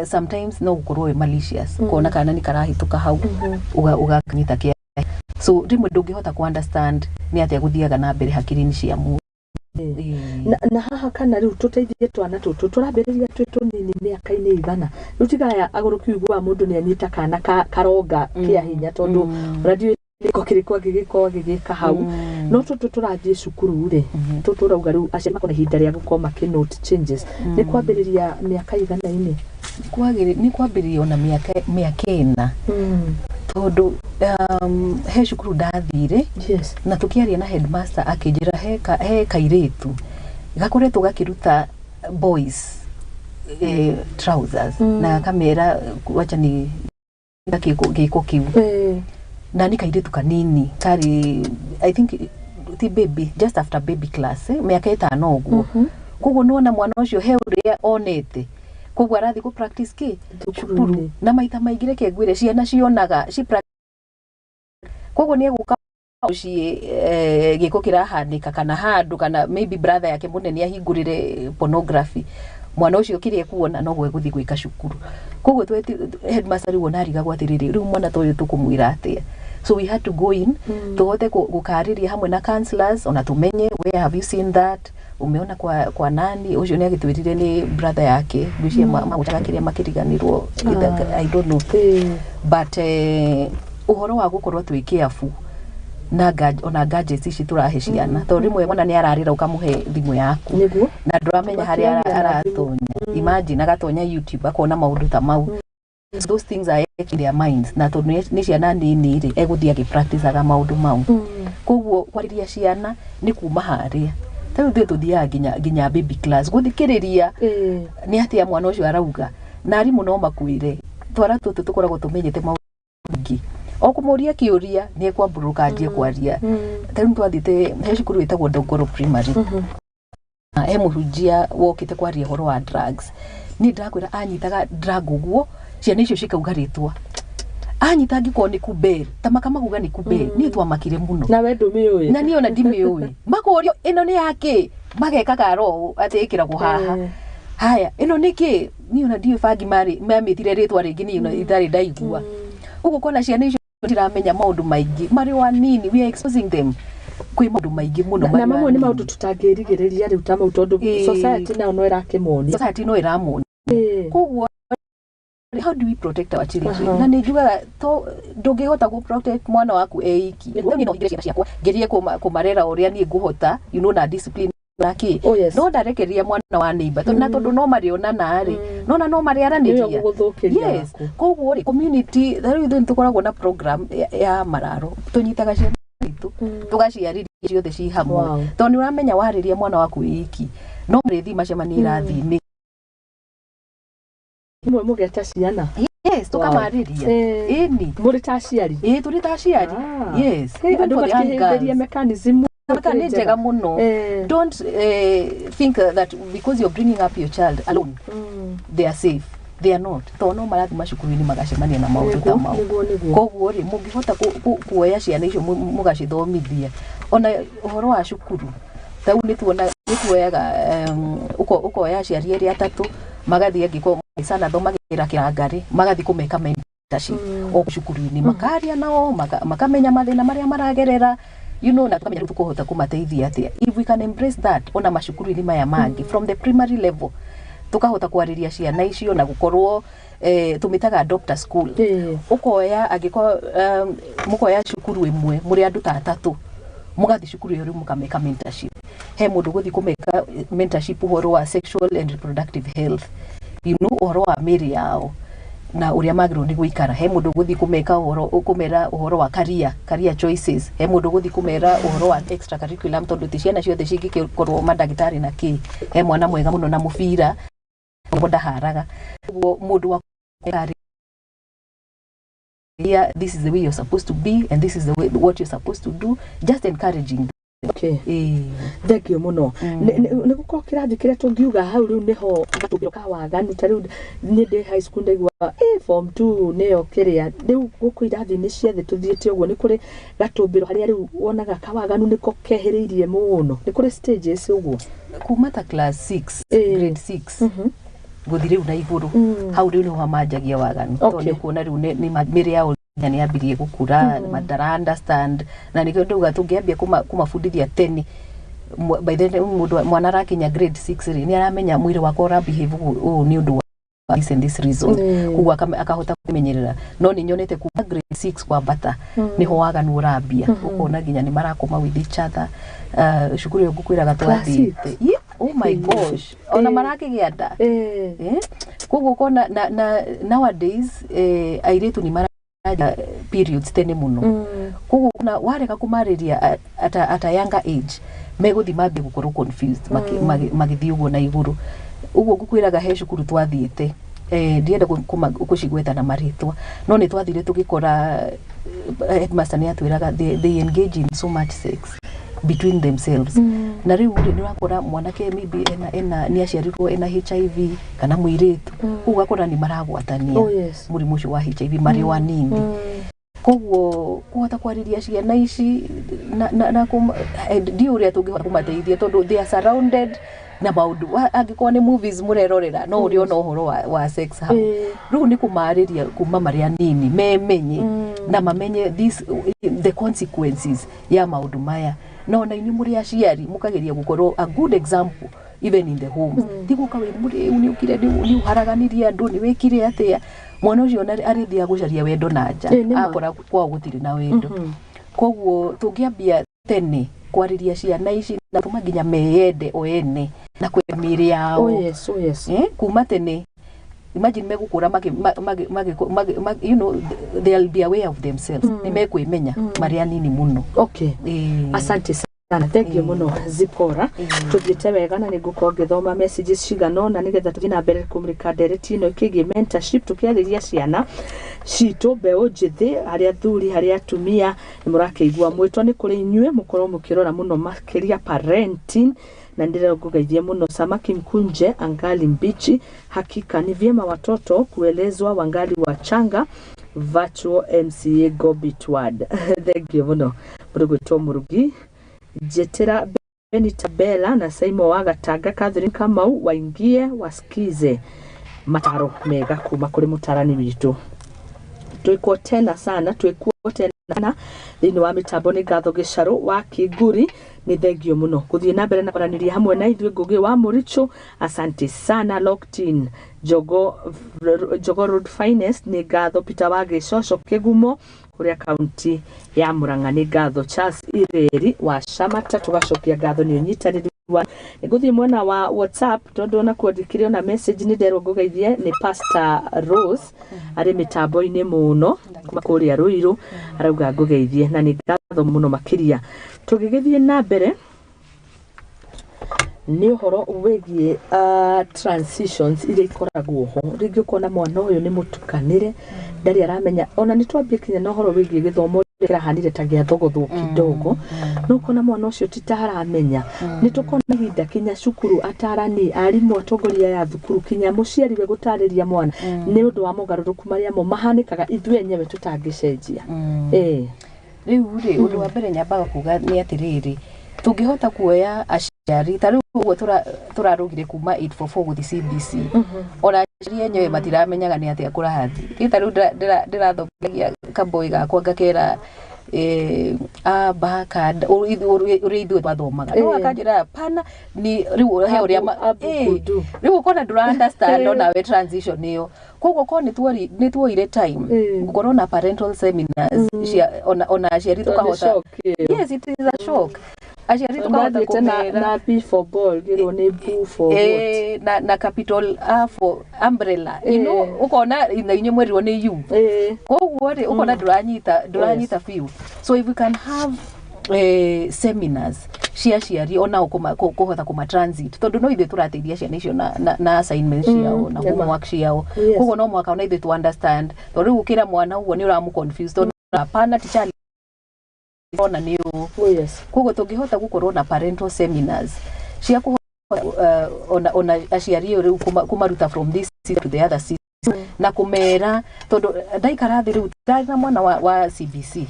sometimes no gũkorwo wĩ malicious, kuona kana nĩ karahĩtũka hau, ũgakanyita kĩa. So rĩmwe ndũngĩhota ku understand nĩ atĩa gũthiaga na mbere hakiri-inĩ cia mũndũ. Na haha kana rĩu tũteithie twana tũtũ tũrambĩrĩria twĩ tũnini, mĩaka-inĩ igana rĩu, tigaya agũrũki, ũiguaga mũndũ nĩ anyita kana karonga kĩa hinya, tondũ ona ndiũĩ gĩko kĩrĩkũ angĩgĩkorwo agĩgĩka hau. No tũtũ tũrathiĩ cukuru rĩ, tũtũ ũrauga rĩu aciari makorwo na ihinda rĩa gũkorwo makĩ note changes, nĩ kwambĩrĩria mĩaka igana-inĩ. Nĩ kwambĩrĩria ona mĩaka 4, tondũ he cukuru ndathire na tũkĩaria na headmaster, akĩnjĩra he kairĩtu gakoretwo gakĩruta boys trousers na gakamera wacha ni gĩko kĩu. Na nĩ kairĩtu kanini karĩ, I think, ti baby, just after baby class, mĩaka 5 ũguo. Koguo nĩwona mwana ũcio he ũrĩa onete, koguo arathiĩ kũ practice kĩ cukuru. Na maita maingĩ, reke ngwĩre, ciana cionaga ci koguo nĩ egũka mũciĩ, gĩko kĩrahanĩka kana handũ, kana maybe brother yake mũnene ahingũrĩre pornography, mwana ũcio kĩrĩa ekuona noguo egũthiĩ gwĩka cukuru. Koguo headmaster rĩu ona arigagwo atĩrĩrĩ, rĩu mwana ta ũyũ tũkũmwĩra atĩa? So we had to go in, tũhote gũkarĩria hamwe na counselors, ona tũmenye, where have you seen that? Umeona kwa nani? Ũcio nĩ agĩtwĩrire nĩ brother yake, ngwĩciria magũcaga kĩrĩa makĩriganĩrwo. I don't know. But ũhoro wa gũkorwo twĩ careful na ona gadgets ici tũrahe ciana, tondũ rĩmwe mwana nĩ ararĩra, ũkamũhe thimũ yaku na ndũramenya harĩa Ũgakĩaria na thimũ. Aratonya, imagine agatonya YouTube, akona maũndũ ta mau. So those things are in their minds, na tondũ nĩ ciana nini rĩ, egũthiĩ agĩpracticaga maũndũ mau. Koguo kwarĩria ciana nĩ kuma harĩa ta rĩu ithuĩ tũthiaga nginya baby class gũthikĩrĩria nĩ atĩa mwana ũcio arauga, na arimũ no makwĩre twara tũtũ tũkoragwo tũmenyete maũndũ maingĩ, o kũmũria kĩũria nĩ ekwambũrũka anjie kwaria. Ta rĩu twathiĩte he cukuru ĩtagwo Ndongoro Primary. Na he mũhunjia wokĩte kwaria ũhoro wa drugs. Niĩ ndakwĩra, anyitaga drug ũguo, ciana icio cikauga rĩtwa, anyita angĩkorwo nĩ kubel, ta makamauga nĩ kubel. Niĩ twamakire mũno. Nawe ndũmĩũĩ. Na niĩ ona ndimĩũĩ. Makorio ĩno nĩ yakĩ, magekaga ro atĩ ĩkĩragwo haha. Haya, ĩno nĩ kĩ? Niĩ ona ndiũĩ bangi marĩ mamĩtire rĩtwa rĩngĩ, niĩ ona itarĩ ndaigua. Ũguo kona ciana icio tiramenya maũndũ maingĩ marĩ o anini. We are exposing them kwĩ maũndũ maingĩ mũno na marĩ o mamwe nĩ anini. Maũndũ tũtangĩrigĩrĩria rĩu ta mau, tondũ society nayo no ĩrakĩmonia. Society no ĩramonia. Koguo how do we protect our children? Na nĩ njugaga to ndũngĩhota gũ protect mwana waku e iki. Niĩ no hingĩre ciana ciakwa, ngerie kũmarera ũrĩa niĩ ngũhota, na discipline na kĩ. Oh, yes. No ndarekereria mwana wa neighbor, na tondũ no marĩonana rĩ, nona no marĩaranĩria. Nĩwe ũgũgũthũkĩria waku. Koguo rĩ, community, ta rĩu ithuĩ nĩtũkoragwo na program ya mararo, tũnyitaga ciana citũ, tũgaciarĩria ciothe ci hamwe, tondũ nĩ ũramenya warĩria mwana waku wĩ iki, no marĩthiĩ macemanie irathi-inĩ. Imwe mũgeta ciana. Yes, tũkamarĩria. Ĩni. Mũrĩ ta aciari? Ĩĩ, tũrĩ ta aciari. Yes. Hey, Even andũ for the young makĩhĩmbĩria girls. mechanism Nĩ njega mũno. Don't think that because you're bringing up your child alone, they are safe. They are not, tondũ no marathiĩ macukuru-inĩ magacemania na maũndũ ta mau. Nĩguo nĩguo. Koguo rĩ, mũngĩhota kuoya ciana icio mũgacithomithia ona ũhoro wa cukuru, ta rĩu nĩtuona nĩtuoyaga ũkoya aciari erĩ atatũ magathiĩ, angĩkorwo sana thomagĩra kĩrangarĩ, magathiĩ kũmeka mentorship o cukuru-inĩ, makaria nao, makamenya mathĩna marĩa maragerera, na tukamenya rĩu tũkũhota kũmateithia atĩa. If we can embrace that ona macukuru-inĩ maya mangĩ, from the primary level, tukahota kwarĩria ciana icio na gũkorwo tũmĩtaga adopt a school. Ũkoya angĩkorwo mũkoya cukuru ĩmwe mũrĩ andũ ta atatũ, mũgathiĩ cukuru ĩyo, rĩu mũkameka mentorship. He mũndũ gũthiĩ kũmeka mentorship ũhoro wa sexual and reproductive health, ũhoro wa mĩĩrĩ yao na ũrĩa magĩrĩirwo nĩ gũikara. He mũndũ gũthiĩ kũmeka ũhoro, kũmera ũhoro wa career choices. He mũndũ gũthiĩ kũmera ũhoro wa extra curriculum, tondũ ti ciana ciothe cingĩkorwo mandagĩtarĩ na kĩ. He mwana mwega mũno na mũbira, ũguo ndaharaga. Ũguo mũndũ wa yeah, this is the way you're supposed to be and this is the way what you're supposed to do, just encouraging them. Thengio mũno. Nĩ gũkorwo kĩrathi kĩrĩa tũngiuga hau rĩu nĩho gatũmbĩro ka waganu, ta rĩu niĩ ndĩ high school ndaigua form 2 nĩyo kĩrĩa rĩu gũkũ irathi-inĩ ciothe tũthiĩte ũguo, nĩ kũrĩ gatũmbĩro harĩa rĩu wonaga kawaganu nĩko kehĩrĩirie mũno, nĩ kũrĩ stages ũguo. Kuma ta class 6, grade 6, gũthiĩ rĩu na igũrũ, hau rĩu nĩho manjagia waganu, tondũ nĩ ũkuona rĩu nĩ mĩrĩ yao nginya nĩ yambirie gũkũra, matara understand. Na nĩkĩo ndauga tũngĩambia kũmabundithia tene. By the time mũndũ mwana arakinya grade 6 rĩ, nĩ aramenya mwĩrĩ wakwa ũra behave ũũ ũũ nĩ ũndũ wa this and this reason. Koguo akahota kwĩmenyerera. No nĩ nyonete kuma grade 6 kwambata nĩho waganu ũrambia, ũkona nginya nĩ marakoma with each other. Cukuru ĩyo ngũkwĩraga Class twathiĩte. Yeah, Oh my gosh, ona marakĩgĩa nda. Eh? Koguo ũkona na nowadays airĩtu nĩ maraja periods tene mũno. Koguo na warega kũmarĩria at a younger age, megũthiĩ mambie gũkorwo confused magĩthiĩ ũguo na igũrũ. Ũguo ngũkwĩraga, he cukuru twathiĩte, ndienda gũcigweta na marĩtwa, no nĩ twathire tũgĩkora headmaster nĩ atwĩraga they engage in so much sex between themselves. Na rĩu rĩ, nĩ ũrakora mwanake maybe ena nĩ aciarirwo ena HIV, kana mũirĩtu. Koguo ũgakora nĩ maragwatania mũrimũ ũcio wa HIV marĩ o anini. Koguo kũhota kwarĩria ciana ici na ndiũĩ ũrĩa tũngĩhota kũmateithia, tondũ they are surrounded na maũndũ. Angĩkorwo nĩ movies mũrerorera, no ũrĩ ona ũhoro wa sex hau. Rĩu nĩ kũmarĩria kuma marĩ anini, memenye na mamenye the consequences ya maũndũ maya. Na ona inyuĩ mũrĩ aciari mũkageria gũkorwo a good example even in the homes. Ti gũka wĩ mũrĩu, nĩ ũkire, nĩ ũharaganirie andũ, nĩ wĩkire atĩa. Mwana ũcio ona arĩthiaga gũcaria wendo na nja, Ĩ, nĩ ma. akora kwao gũtirĩ na wendo. Koguo tũngĩambia tene kwarĩria ciana ici na tũma nginya meyende o ene na kwenda mĩĩrĩ yao. Oh yes. Kuma tene, imagine megũkũra magi, magi, magi, magi, magi, they'll be aware of themselves. Nĩ mekwĩmenya marĩ anini mũno. Asante sana, thank you muno, Zipora. Tuthiĩte wega na nĩngũkorwo ngĩthoma messages cigana ũna nĩgetha tũthiĩ na mbere kũmũrĩka ndereti ĩno ĩkĩgiĩ mentorship, tũkĩarĩria ciana citũ, mbeũ njĩthĩ, harĩ athuri, harĩ atumia. Nĩ mũrakĩigua mwĩtwo nĩ kũrĩ inyuĩ mũkorwo mũkĩrora mũno makĩria parenting, na ndĩrero ngũgeithie mũno. Samaki mkunje angali mbichi, hakika ni vyema watoto kuelezwa wangali wachanga. Virtual MCA Gobit Ward, thank you mũno. Mũndũ gwĩtwo Mũrugi Jetera Benita Bella na Saimo wa Gatanga, Catherine Kamau, waingie wasikize mataro mega kuma kũrĩ mũtarani witũ. Twĩkuo tena sana, twĩkuo tena sana. Thĩinĩ wa mĩtambo nĩ Ngatho Gĩcarũ wa Kĩnguri, nĩ thengio mũno gũthiĩ na mbere na kwaranĩria hamwe na ithuĩ. Ngũgĩ wa Mũricho, asante sana. Locked in Jogo, Jogo Road Finest, nĩ ngatho. Peter wa Gĩcoco Kĩgumo kũrĩa kaunti ya Murang'a, nĩ ngatho. Charles Ireri wa Shamata, tũgacokia ngatho nĩ ũnyitanĩri wa. Nĩ ngũthiĩ mwena wa WhatsApp tondũ onakuo ndikĩrĩ ona message. Nĩ nderwo ngũgeithie nĩ Pastor Rose arĩ mĩtambo-inĩ mũno kuma kũrĩa Rũirũ, arauga ngũgeithie na nĩ ngatho mũno makĩria. Tũgĩgĩthiĩ na mbere nĩ ũhoro wĩgiĩ transitions iria ikoragwo ho. Rĩngĩ ũkona mwana ũyũ nĩ mũtukanĩre, ndarĩ aramenya. Ona nĩ twambie kinya na ũhoro wĩgiĩ gĩthomo kĩrahanire ta gĩathogothwo kidogo, no ũkona mwana ũcio ti ta aramenya. Nĩ tũkona ihinda kinya cukuru, atarani, arimũ, atongoria ya thukuru, kinya mũciari we gũtarĩria mwana nĩ ũndũ wa mogarũrũku marĩa mo mahanĩkaga ithuĩ enyewe tũtangĩcenjia. Rĩu rĩ, ũndũ wa mbere nyambaga kuga nĩ atĩrĩrĩ, tũngĩhota kuoya aciari ta rĩu ũguo tũrarũgire kuma 844 gũthiĩ CBC, ona aciari enyewe matiramenyaga nĩ atĩa kũrathiĩ. Niĩ ta rĩu ndĩrathomithagia kaboi gakwa, ngakera a ba ka d, ũrĩa ithuĩ twathomaga, no akanjĩra pana ni rĩu he ũrĩa Abu kudu. Rĩu ũkona ndũra understand onawe transition ĩyo. Koguo korwo nĩ tuoire time gũkorwo na parental seminars cia ona aciari Tondũ tukahota shock ĩyo. Yes, it is a shock. Aciari tukahota Ndathiĩte na kũmera na B for ball, ngĩrwo nĩ B for what? Na capital A for umbrella, ũkona na inyuĩ mwerirwo nĩ U. Koguo rĩ, ũkona ndũranyita biũ. So if we can have seminars cia aciari onao kũhota kũma transit, tondũ no ithuĩ tũrateithia ciana icio na assignments ciao na homework ciao. Koguo no mũhaka ona ithuĩ tu understand, tondũ rĩu ũkĩra mwana ũguo nĩ ũramũ confuse, tondũ hapana, teacher ona nĩ ũũ. Koguo tũngĩhota gũkorwo na parental seminars cia kũhota ona aciari ĩyo rĩu kũmaruta from this system to the other system na kũmera, tondũ ndaikara thĩ rĩu ndarĩ na mwana wa CBC,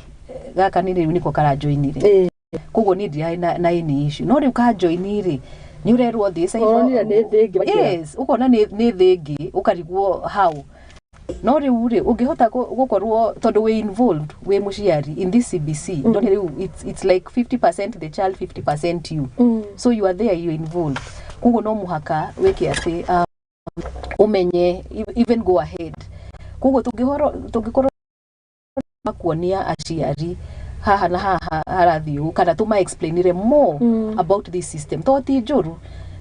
gaka nĩ rĩu nĩko karajoinire. Koguo niĩ ndirarĩ na any issue, no rĩu kajoini rĩ, nĩ ũrerwo thiĩ cyber. Ũronire nĩ thĩ ĩngĩ makĩra. Yes, ũkona nĩ thĩ ĩngĩ, ũkarigwo how. No rĩu rĩ, ũngĩhota gũkorwo tondũ wĩ involved wĩ mũciari in this CBC, ndone rĩu it's like 50% the child, 50% you. So you are there, you involved. Koguo no mũhaka wĩke atĩ ũmenye, even go ahead. Koguo tũngĩkorwo kuonia aciari haha na haha harathiĩ ũũ, kana tũma explainire more about this system, to ti njũru.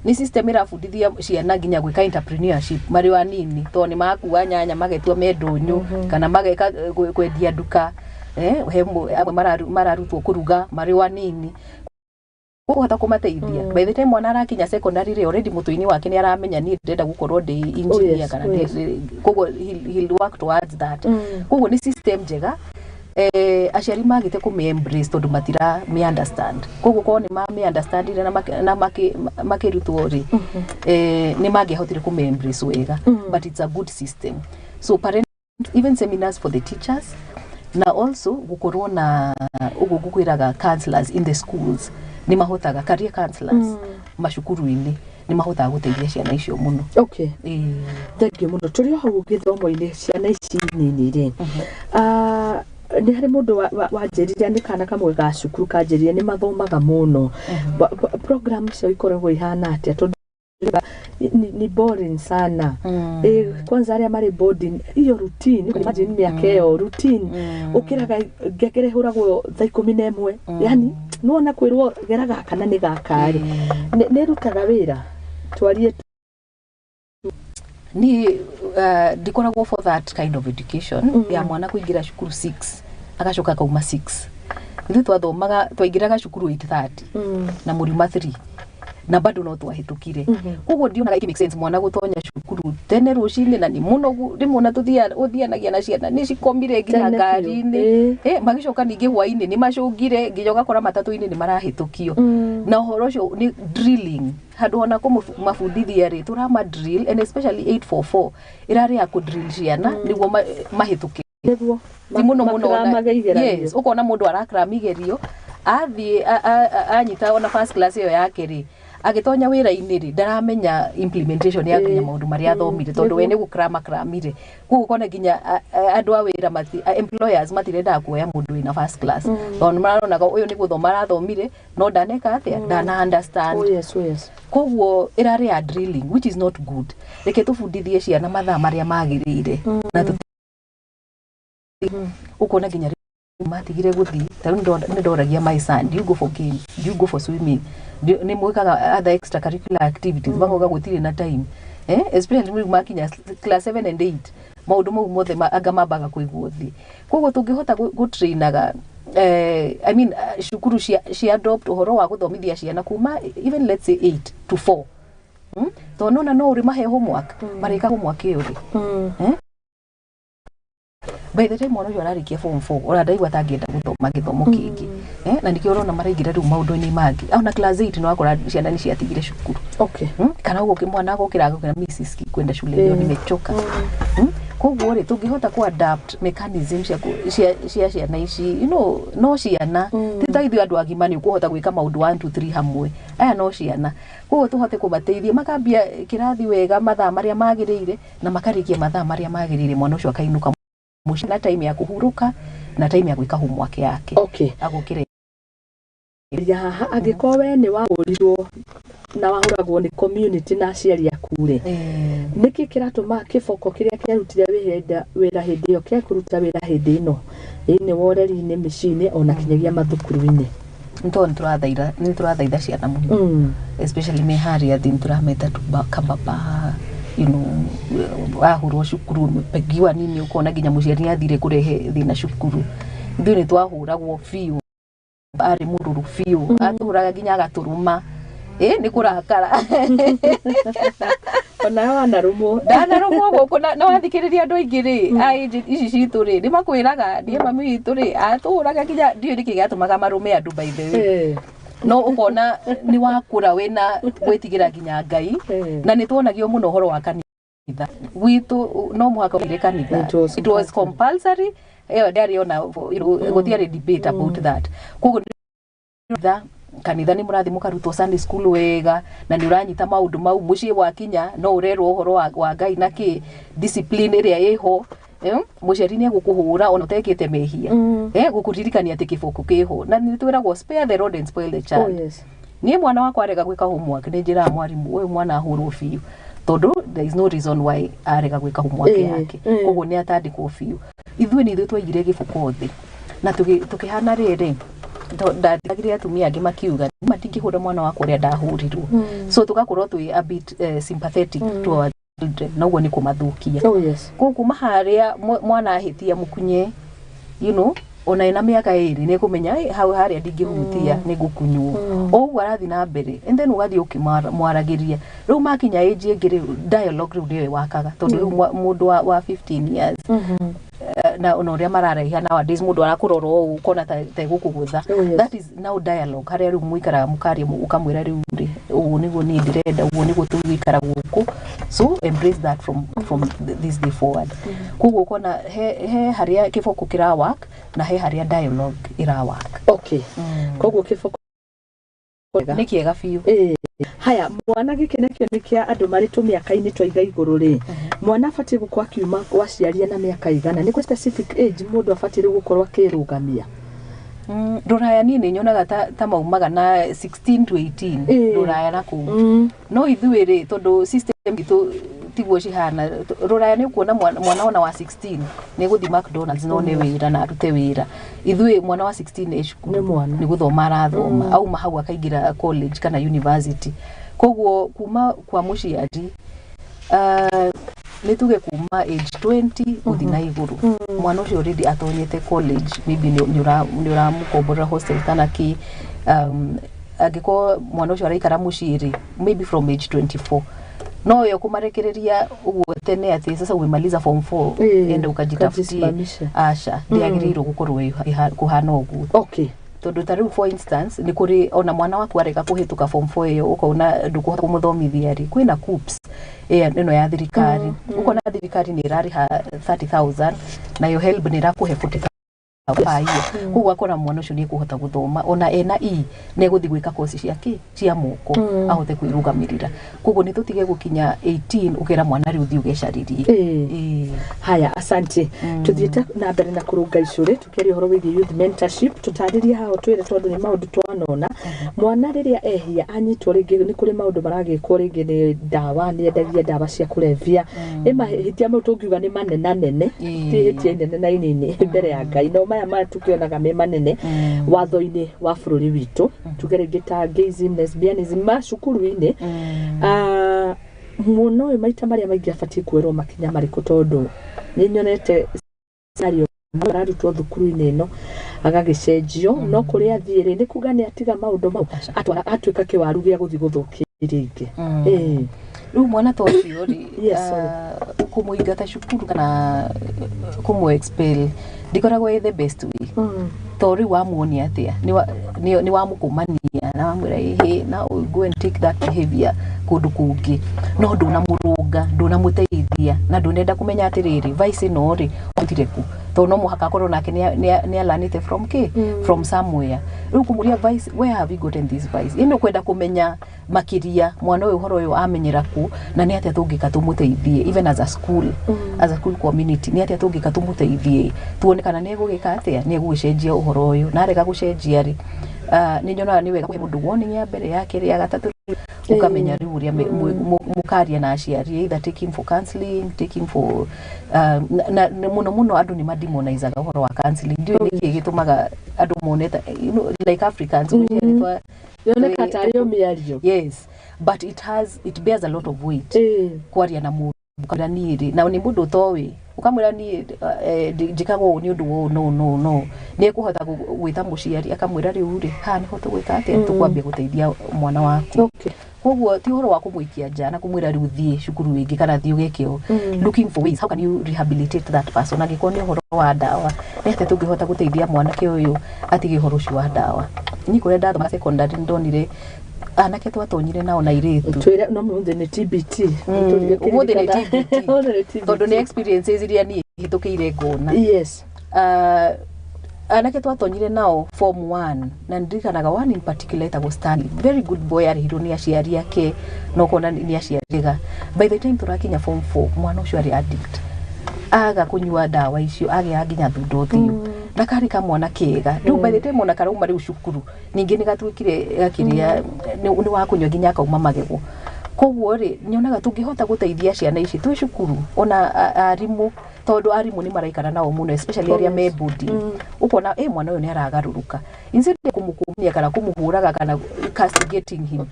Nĩ system ĩrabundithia ciana nginya gwĩka entrepreneurship marĩ o anini, tondũ nĩ makua nyanya magetua me ndũnyũ kana mageka kwendia nduka. He amwe mararutwo kũruga marĩ o anini, kũhota kũmateithia. By the time mwana arakinya secondary rĩ, already mũtwe-inĩ wake nĩ aramenya, niĩ ndĩrenda gũkorwo ndĩ engineer kana koguo he'll work towards that. Koguo nĩ system njega. Aciari magĩte kũmĩ embrace tondũ matira mĩ understand. Koguo korwo nĩ mamĩ understandire na makĩrutwo rĩ, nĩ mangĩahotire kũmĩ embrace wega. But it's a good system. So parent, even seminars for the teachers, na also gukorwo na ũguo ngũkwĩraga, counselors in the schools nĩ mahotaga, career counselors macukuru-inĩ nĩ mahotaga gũteithia ciana icio mũno. Ĩĩ. Thank you mũno. Tũrĩ o hau gĩthomo-inĩ, ciana ici nini rĩ, nĩ harĩ mũndũ wanjĩrire, nĩ kana kamwe ga cukuru kanjĩrire nĩ mathomaga mũno. Program icio ikoragwo ihana atĩa? Tondũ ni boring sana. Kwanza arĩa marĩ boarding, hiyo routine, imagine mĩaka ĩyo routine, ũkĩraga ngengere ĩhũragwo thaa 11, yani nĩwona kwĩrwo gera gaka na nĩ gaka rĩ, nĩ ĩrutaga wĩra twarie? Ni ndikoragwo for that kind of education ya mwana kũingĩra cukuru 6 agacoka akauma 6. Ithuĩ twathomaga, twaingĩraga cukuru 8:30 na mũriuma 3 na bado no twahĩtũkire. Koguo ndionaga ĩkĩ make sense mwana gũtonya cukuru tene rũcinĩ na nĩ mũnogu. Rĩmwe ona ũthianagia na ciana nĩ cikomire nginya Tene biũ. ngari-inĩ. Magĩcoka ningĩ hwainĩ nĩ macũngire nginya ũgakora matatũ-inĩ nĩ marahĩtũkio. Na ũhoro ũcio nĩ drilling, handũ ona kũmabundithia rĩ, tũrama drill, and especially 844 ĩrarĩ ya kũ drill ciana nĩguo mahĩtũke. Ti mũno mũno Makramaga igeranio. Yes, ũkona mũndũ arakram igerio, athiĩ anyita ona first class ĩyo yake rĩ, agĩtonya wĩra-inĩ rĩ, ndaramenya implementation ya nginya maũndũ marĩa athomire, tondũ we nĩ gũkrama kramire. Koguo ũkona nginya andũ a wĩra employers matirendaga kuoya mũndũ wĩna first class, tondũ nĩ maronaga ũyũ nĩ gũthoma arathomire no ndaneka atĩa, ndana understand. Oh yes. Koguo ĩrarĩ ya drilling, which is not good. Reke tũbundithie ciana mathaa marĩa magĩrĩire na ũkona nginya rĩu matigire gũthiĩ. Ta rĩu nĩ ndoragia my son, "Do you go for game? Do you go for swimming? Nĩ mwĩkaga other extracurricular activities?" Makauga gũtirĩ na time, especially rĩu makinya class 7 and 8, maũndũ mau mothe anga mambaga kũigwo thĩ. Koguo tũngĩhota gũtrainaga, I mean, cukuru cia adopt ũhoro wa gũthomithia ciana kuma even, let's say, 8 to 4, Tondũ nona no ũrĩ mahe homework, marĩka homework ĩyo rĩ, by the time mwana ũcio ararĩkia form 4, ona ndaigua atangĩenda gũthoma gĩthomo kĩngĩ. Na nĩkĩo ũrona maraingĩra rĩu maũndũ-inĩ mangĩ. Ona class 8 nĩ wakora ciana nĩ ciatigire cukuru. Kana ũguo mwana agokĩra agokĩra, "Mimi sisikii kwenda shule leo, nimechoka." Koguo rĩ, tũngĩhota ku adapt mechanism cia ciana ici, no ciana ti ta ithuĩ andũ agima nĩ ũkũhota gwĩka maũndũ 1 2 3 hamwe. Aya no ciana, koguo tũhote kũmateithia makambia kĩrathi wega mathaa marĩa magĩrĩire na makarĩkia mathaa marĩa magĩrĩire, mwana ũcio akainũka mũciĩ na time ya kũhurũka na time ya gwĩka homework yake. Agũkĩra. Ya haha, angĩkorwo we nĩ wahũrirwo na wahũragwo nĩ community na aciari aku rĩ, nĩkĩ kĩratũma kĩboko kĩrĩa kĩarutire wĩra hĩndĩ ĩyo kĩa kũruta wĩra hĩndĩ ĩno thĩinĩ wa ũreri-inĩ, mĩciĩ-inĩ, ona kinyagia mathukuru-inĩ? Nĩ tondũ nĩ tũrathaitha ciana mũno, especially me harĩa thĩ, nĩ tũrameta tu kababa, wahũrwo cukuru, umepigiwa nini, ũkona nginya mũciari nĩ athire kũrehe thĩna cukuru. Ithuĩ nĩ twahũragwo biũ, arĩ mũrũrũ biũ, atũhũraga nginya agatũrũma, nĩ kũrakara. Onawe wanarũmwo? Ndanarũmwo gũkũ na wathikĩrĩria andũ aingĩ rĩ, a age ici citũ rĩ, nĩ makwĩraga, niĩ mami witũ rĩ atũhũraga nginya ndiũĩ nĩkĩ gĩatũmaga marũme andũ, by the way. No ũkona nĩ wakũra wĩna gwĩtigĩra nginya Ngai. Na nĩ tuonagio mũno ũhoro wa kanitha gwitũ, no mũhaka ũthire kanitha. It was It was compulsory. Ĩyo ndĩarĩ ona gũtiarĩ debate about that. Koguo kanitha nĩ mũrathiĩ mũkarutwo Sunday school wega na nĩ ũranyita maũndũ mau. Mũciĩ wakinya no ũrerwo ũhoro wa Ngai na kĩ discipline ĩrĩa ĩho. Mũciari nĩ egũkũhũra ona ũtekĩte mehia, gũkũririkania atĩ kĩboko kĩho, na nĩ twĩragwo, "Spare the rod and spoil the child." Niĩ mwana wakwa arega gwĩka homework, nĩ njĩraga mwarimũ, ũyũ mwana ahũrwo biũ, tondũ there is no reason why arega gwĩka homework yake. Koguo nĩ atandĩkwo biũ. Ithuĩ nĩ ithuĩ twaigire gĩboko thĩ na tũkĩhana rĩrĩ. Ndathikagĩrĩria atumia angĩ makiuga matingĩhũra mwana wakwa ũrĩa ndahũrirwo, so tũgakorwo twĩ a bit sympathetic to our children, na ũguo nĩ kũmathũkia. Koguo kuma harĩa mwana ahĩtia, mũkunye, ona ena mĩaka 2 nĩ kũmenya, "Ĩ, hau harĩa ndingĩhutia, nĩ ngũkunywo." O ũguo arathiĩ na mbere, and then ũgathiĩ ũkĩmwaragĩria. Rĩu makinya age ĩngĩ, rĩu dialogue rĩu nĩyo ĩwakaga, tondũ rĩu mũndũ wa 15 years na ũrĩa mararaiha nowadays, mũndũ arakũrora ũũ ũkona ta ĩgũkũgũtha. That is now dialogue, harĩa rĩu mũikaraga mũkaria, ũkamwĩra, "Rĩu rĩ, ũũ nĩguo niĩ ndĩrenda, ũguo nĩguo tũgũikara gũkũ, so embrace that from this day forward." Koguo ũkona he harĩa kĩboko kĩra work na he harĩa dialogue ĩra work. Okay, koguo kĩboko Nĩ kĩega biũ. Ĩĩ. Haya, mwana, gĩkĩ nakĩo nĩ kĩa andũ marĩ tũmĩaka-inĩ twaiga igũrũ rĩ, mwana abatiĩ gũkorwo akiuma gwa aciari na mĩaka igana? Nĩ kũ specific age mũndũ abatiĩ rĩu gũkorwo akĩrũgamia? Rũraya niĩ nĩ nyonaga ta maumaga na 16 to 18. Rũraya na kũu. No ithuĩ rĩ, tondũ system itũ tiguo cihana rũraya, nĩ ũkuona mwana ona wa 16 nĩ gũthiĩ McDonald's, no nĩ wĩra na arute wĩra. Ithuĩ mwana wa 16 ĩ cukuru. Nĩ mwana. Nĩ gũthoma arathoma, auma hau akaingĩra college kana university. Koguo kuma kwa mũciari, nĩ tuge kuma age 20 gũthiĩ na igũrũ, mwana ũcio already atonyete college, maybe nĩ ũramũkomborera hostel kana kĩ. Angĩkorwo mwana ũcio araikara mũciĩ rĩ, maybe from age 24. No yo kũmarekereria ũguo tene atĩ sasa umemaliza form 4, enda ukajitafutie, ukajisimamishe. Aca, ndĩagĩrĩirwo gũkorwo kũhana ũguo. Tondũ ta rĩu, for instance, nĩ kũrĩ ona mwana waku arega kũhĩtũka form 4 ĩyo, ũkona ndũkũhota kũmũthomithia rĩ, kwĩna KUCCPS ĩno ya thirikari. Ũkona thirikari nĩ ĩrarĩha 30,000, nayo HELB nĩ ĩrakũhe 40,000 per year. Koguo akora mwana ũcio nĩ ekũhota gũthoma, ona ena E nĩ egũthiĩ gwĩka kosi cia kĩ cia moko, ahote kwĩrũgamĩrĩra. Koguo nĩ tũtige gũkinya 18 ũkera mwana rĩu thiĩ ũgecarĩrie. Haya, asante. Tuthiĩte na mbere na kũrũnga icũrĩ, tũkĩaria ũhoro wĩgiĩ youth mentorship. Tũtarĩrie haha, ũtwĩre, tondũ nĩ maũndũ twanona mwana rĩrĩa ehia anyitwo, rĩngĩ nĩ kũrĩ maũndũ maragĩkwo, rĩngĩ nĩ ndawa, nĩ endagia ndawa cia kũrebia, ĩ mahĩtia mau tũngiuga nĩ manenanene, ti ihĩtia inene na inini mbere ya Ngai, no maya maya tũkĩonaga me manene watho-inĩ wa bũrũri witũ, tuge rĩngĩ ta gayism, lesbianism macukuru-inĩ. Ah, mwana ũyũ maita marĩa maingĩ abatiĩ kuoerwo makinya marĩkũ? Tondũ nĩ nyonete scenario ararutwo thukuru-inĩ ĩno agagĩcenjio, no kũrĩa athiĩ rĩ, nĩ kuga nĩ atiga maũndũ mau, atwara atuĩka kĩwaru gĩa gũthiĩ gũthũkia iria ingĩ. Rĩu mwana ta ũcio rĩ, Yes, sorry. Kũmũingata cukuru kana kũmũ expel ndikoragwo ĩ the best way, to rĩu wamuonia atĩa? Nĩ wamũkũmania na wamwĩra, "Ĩhĩ, now go and take that behavior kũndũ kũngĩ," no ndũnamũrũnga, ndũnamũteithia, na ndũnenda kũmenya atĩrĩrĩ, vice ĩno rĩ, ũtire kũ, tondũ no mũhaka akorwo nake nĩ alanĩte from kĩ, from somewhere. Rĩu kũmũria vice, "Where have you gotten this vice?" Ĩno kwenda kũmenya makĩria mwana ũyũ, ũhoro ũyũ amenyera kũ, na nĩ atĩa tũngĩka tũmũteithie, even as a school, as a school community, nĩ atĩa tũngĩka tũmũteithie, tuone kana nĩ egũgĩka atĩa, nĩ egũgĩcenjia ũhoro ũyũ. Na arega gũcenjia rĩ, nĩ nyonaga nĩ wega kũhe mũndũ warning ya mbere, ya kerĩ, ya gatatũ, ũkamenya rĩu ũrĩa mũkaria na aciari, either take him for counseling, take him for na mũno mũno andũ nĩ mademonizaga ũhoro wa counseling. Ndiũĩ nĩkĩ gĩtũmaga andũ mone ta, like Africans, Yoneka tarĩ o mĩario. Yes, but it bears a lot of weight. Kwaria na mũndũ, ũkamwĩra, "Niĩ rĩ," na nĩ mũndũ ũtoĩ, ũkamwĩra, "Niĩ njĩkaga ũũ nĩ ũndũ wa ũũ," no nĩ ekũhota gwĩta mũciari akamwĩra, "Rĩu rĩ, haha nĩho tũgwĩka atĩa, tũkwambia gũteithia mwana waku." Koguo ti ũhoro wa kũmũikia nja na kũmwĩra rĩu thiĩ cukuru ĩngĩ kana thiĩ ũgeke ũũ. Looking for ways, how can you rehabilitate that person? Angĩkorwo nĩ ũhoro wa ndawa, nĩ atĩa tũngĩhota gũteithia mwanake ũyũ atige ũhoro ũcio wa ndawa? Niĩ kũrĩa ndathomaga secondary, nĩ ndonire anake twatonyire nao na airĩtu. Twĩre, no mũthĩ nĩ TBT. Ũmũthĩ nĩ TBT. Ũmũthĩ nĩ TBT. Tondũ nĩ experiences iria niĩ hĩtũkĩire ngona. Anake twatonyire nao form 1, na ndirikanaga one in particular etagwo Stanley, very good boy, arĩhirwo nĩ aciari ake na ũkona nĩ aciari ega. By the time tũrakinya form 4, mwana ũcio arĩ addict, aga kũnyua ndawa icio, agĩa nginya thundo ũthiũ, na karĩ kamwana kega. Rĩu by the time ona karauma rĩu cukuru, ningĩ nĩ gatuĩkire gakĩrĩa nĩ wa kũnyua nginya akauma magego. Koguo rĩ, nyonaga tũngĩhota gũteithia ciana ici twĩ cukuru, ona arimũ Tondũ arimũ nĩ maraikara nao mũno, especially arĩa me boarding. Ũkona mwana ũyũ nĩ aragarũrũka, instead ya kũmũkũmia kana kũmũhũraga kana castigating him,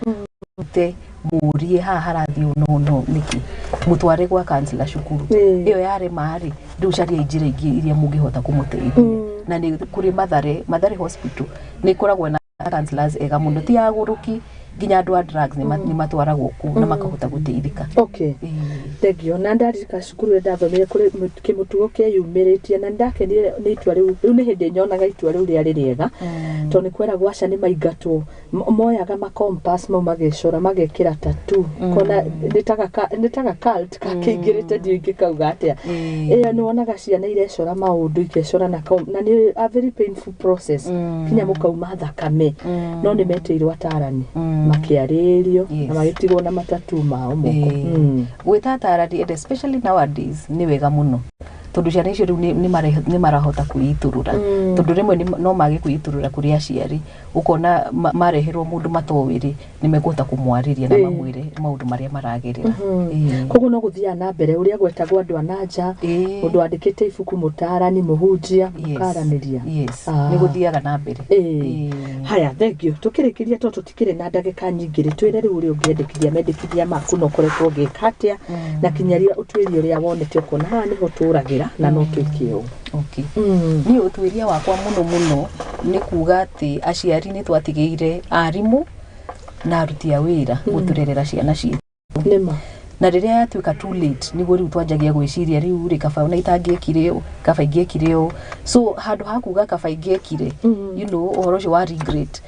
te mũrie haha harathiĩ ũũ no nĩkĩ, mũtware gwa counselor cukuru. Ĩyo yarema rĩ, rĩu cariai njĩra ingĩ iria mũngĩhota kũmũteithia. Na nĩ kũrĩ Mathare Hospital, nĩ ĩkoragwo na counselors ega mũno, ti agũrũki, nginya andũ a drugs nĩ matwaragwo kũu na makahota gũteithĩka. Thank you. Na ndarika cukuru ĩrĩa ndathomire, kũrĩ kĩmũtugo kĩeyumĩrĩtie na ndakenire nĩ itua rĩu. Rĩu nĩ hĩndĩ nyonaga itua rĩu rĩarĩ rĩega, tondũ nĩ kweragwo aca nĩ maingatwo. Moyaga makompas mau, magecora, magekĩra tattoo. Kona nĩ taga cult kakĩingĩrĩte, ndiũ ingĩkauga atĩa. Ĩyo nĩ wonaga ciana irecora maũndũ, ikecora na nĩ a very painful process, kinya mũkauma thakame. No nĩ metĩirwo atarani, makĩarĩrio na magĩtigwo na matatu mao moko. Gwĩta atarani, and especially nowadays, nĩ wega mũno, tondũ ciana icio rĩu nĩ marahota kwĩitũrũra, tondũ rĩmwe no mage kwĩitũrũra kũrĩ aciari. Ũkona mareherwo mũndũ matoĩ rĩ, nĩ mekũhota kũmwarĩria na mamwĩre maũndũ marĩa maragerera. Koguo no gũthiaga na mbere ũrĩa gwetagwo andũ a nanja, mũndũ wandĩkĩte ibuku, mũtarani, mũhunjia, mũkaranĩria. Yes. Nĩ gũthiaga na mbere. Haya, thank you. Tukĩrĩkĩria, tondũ tũtikĩrĩ na ndagĩka nyingĩ rĩ, twĩre rĩu ũrĩa ũngĩendekithia mendekithia maku na ũkoretwo ũgĩka atĩa, na kinyaria ũtuĩrie ũrĩa wonete ũkona haha nĩho tũragĩra na no twĩke ũũ. Okay. Niĩ ũtuĩria wakwa mũno mũno nĩ kuga atĩ aciari nĩ twatigĩire arimũ na aruti a wĩra gũtũrerera ciana citũ. Nĩma. Na rĩrĩa yatuĩka too late, nĩguo rĩu twanjagia gwĩciria, rĩu rĩ, kaba ona itangĩekire ũũ, kaba ingĩekire ũũ. So handũ ha kuga kaba ingĩekire, ũhoro ũcio wa regret,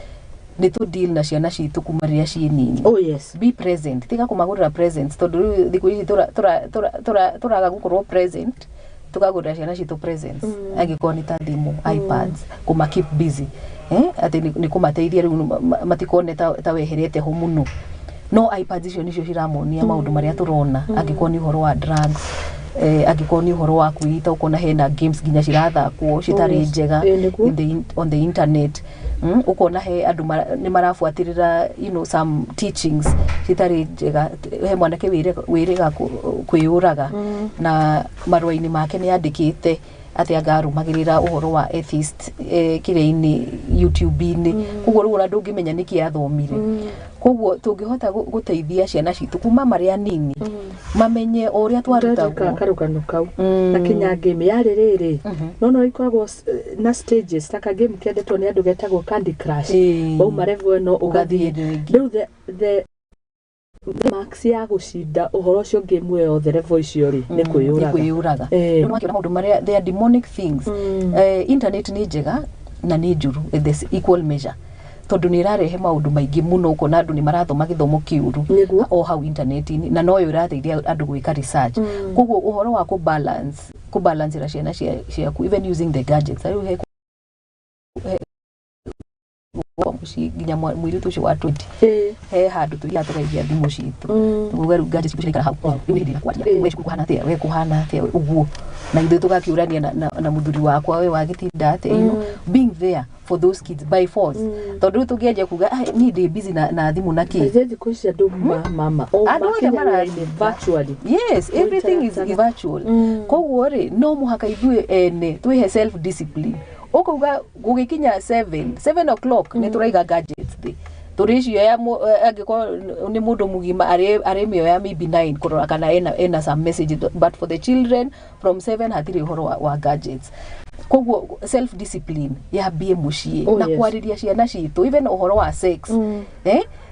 nĩ tũ deal na ciana citũ kuma rĩrĩa ciĩ nini. Be present, tiga kũmagũrĩra presents, tondũ rĩu thikũ ici tũraga gũkorwo present, tũkagũrĩra ciana citũ presents, angĩkorwo nĩ ta thimũ, iPads, kũma keep busy, atĩ nĩ kũmateithia rĩu matikone ta weherete ho mũno. No iPads icio nĩcio ciramonia maũndũ marĩa tũrona, angĩkorwo nĩ ũhoro wa drugs, angĩkorwo nĩ ũhoro wa kwĩita, ũkona hena games nginya cirathakwo citarĩ njega Ĩĩ, nĩguo. On the internet. Ũkona he andũ nĩ marabuatĩrĩra some teachings citarĩ njega. He mwanake wĩrĩga kwĩyũraga, na marũa-inĩ make nĩ andĩkĩte atĩ anga arũmagĩrĩra ũhoro wa atheist, kĩrĩa-inĩ, YouTube-inĩ. Koguo rĩu ona ndũngĩmenya nĩkĩ athomire. Koguo tũngĩhota gũteithia ciana citũ kuma marĩ anini, mamenye o ũrĩa Ndarika twarutagwo. Karũgano kau na kinya game yarĩ rĩrĩ, no ikoragwo na stages, ta ka game kendetwo nĩ andũ getagwo Candy Crush. Wauma level ĩno, ũgathiĩ ũgathiĩ ĩno ĩngĩ. Rĩu the max ya gũcinda ũhoro ũcio, game ĩyo yothe, level icio rĩ, nĩ nĩ kwĩyũraga. Kwĩyũraga. Rĩu wakĩona maũndũ marĩa, they are demonic things. Internet nĩ njega na nĩ njũru in this equal measure, tondũ nĩ ĩrarehe maũndũ maingĩ mũno. Ũkona andũ nĩ marathoma gĩthomo kĩũru o hau internet-inĩ, na noyo ĩrateithia andũ gwĩka research. Koguo ũhoro wa kũbalancĩra ciana ciaku, even using the gadgets, rĩu he kwa mũciĩ nginya mũirĩtu ũcio wa 20, he handũ tũthiaga tũkaigia thimũ citũ. Tukuga rĩu gadgets citũ ciraikara hau, rĩu hĩndĩ ĩrĩa kwaria, we cukuru kũhana atĩa, we kũhana atĩa ũguo, na ithuĩ tũgakĩũrania na mũthuri wakwa, we wagĩtinda atĩa, being there for those kids by force, tondũ rĩu tũngĩanjia kuga, "Ai, niĩ ndĩ busy na thimũ na kĩ." Ithe thikũ ici andũ mama o Andũ othe makinya wĩra-inĩ maratinda. Virtually. Yes, everything is Mũitaratara. virtual. Koguo rĩ, no mũhaka ithuĩ ene twĩhe self discipline, ũkauga gũgĩkinya 7 o'clock nĩ tũraiga gadgets thĩ, tũrĩcioya angĩkorwo nĩ mũndũ mũgima arĩmĩoya maybe 9 kũrora kana ena some messages, but for the children, from 7 hatirĩ ũhoro wa gadgets. Koguo self discipline yambie mũciĩ na kwarĩria ciana citũ even ũhoro wa sex.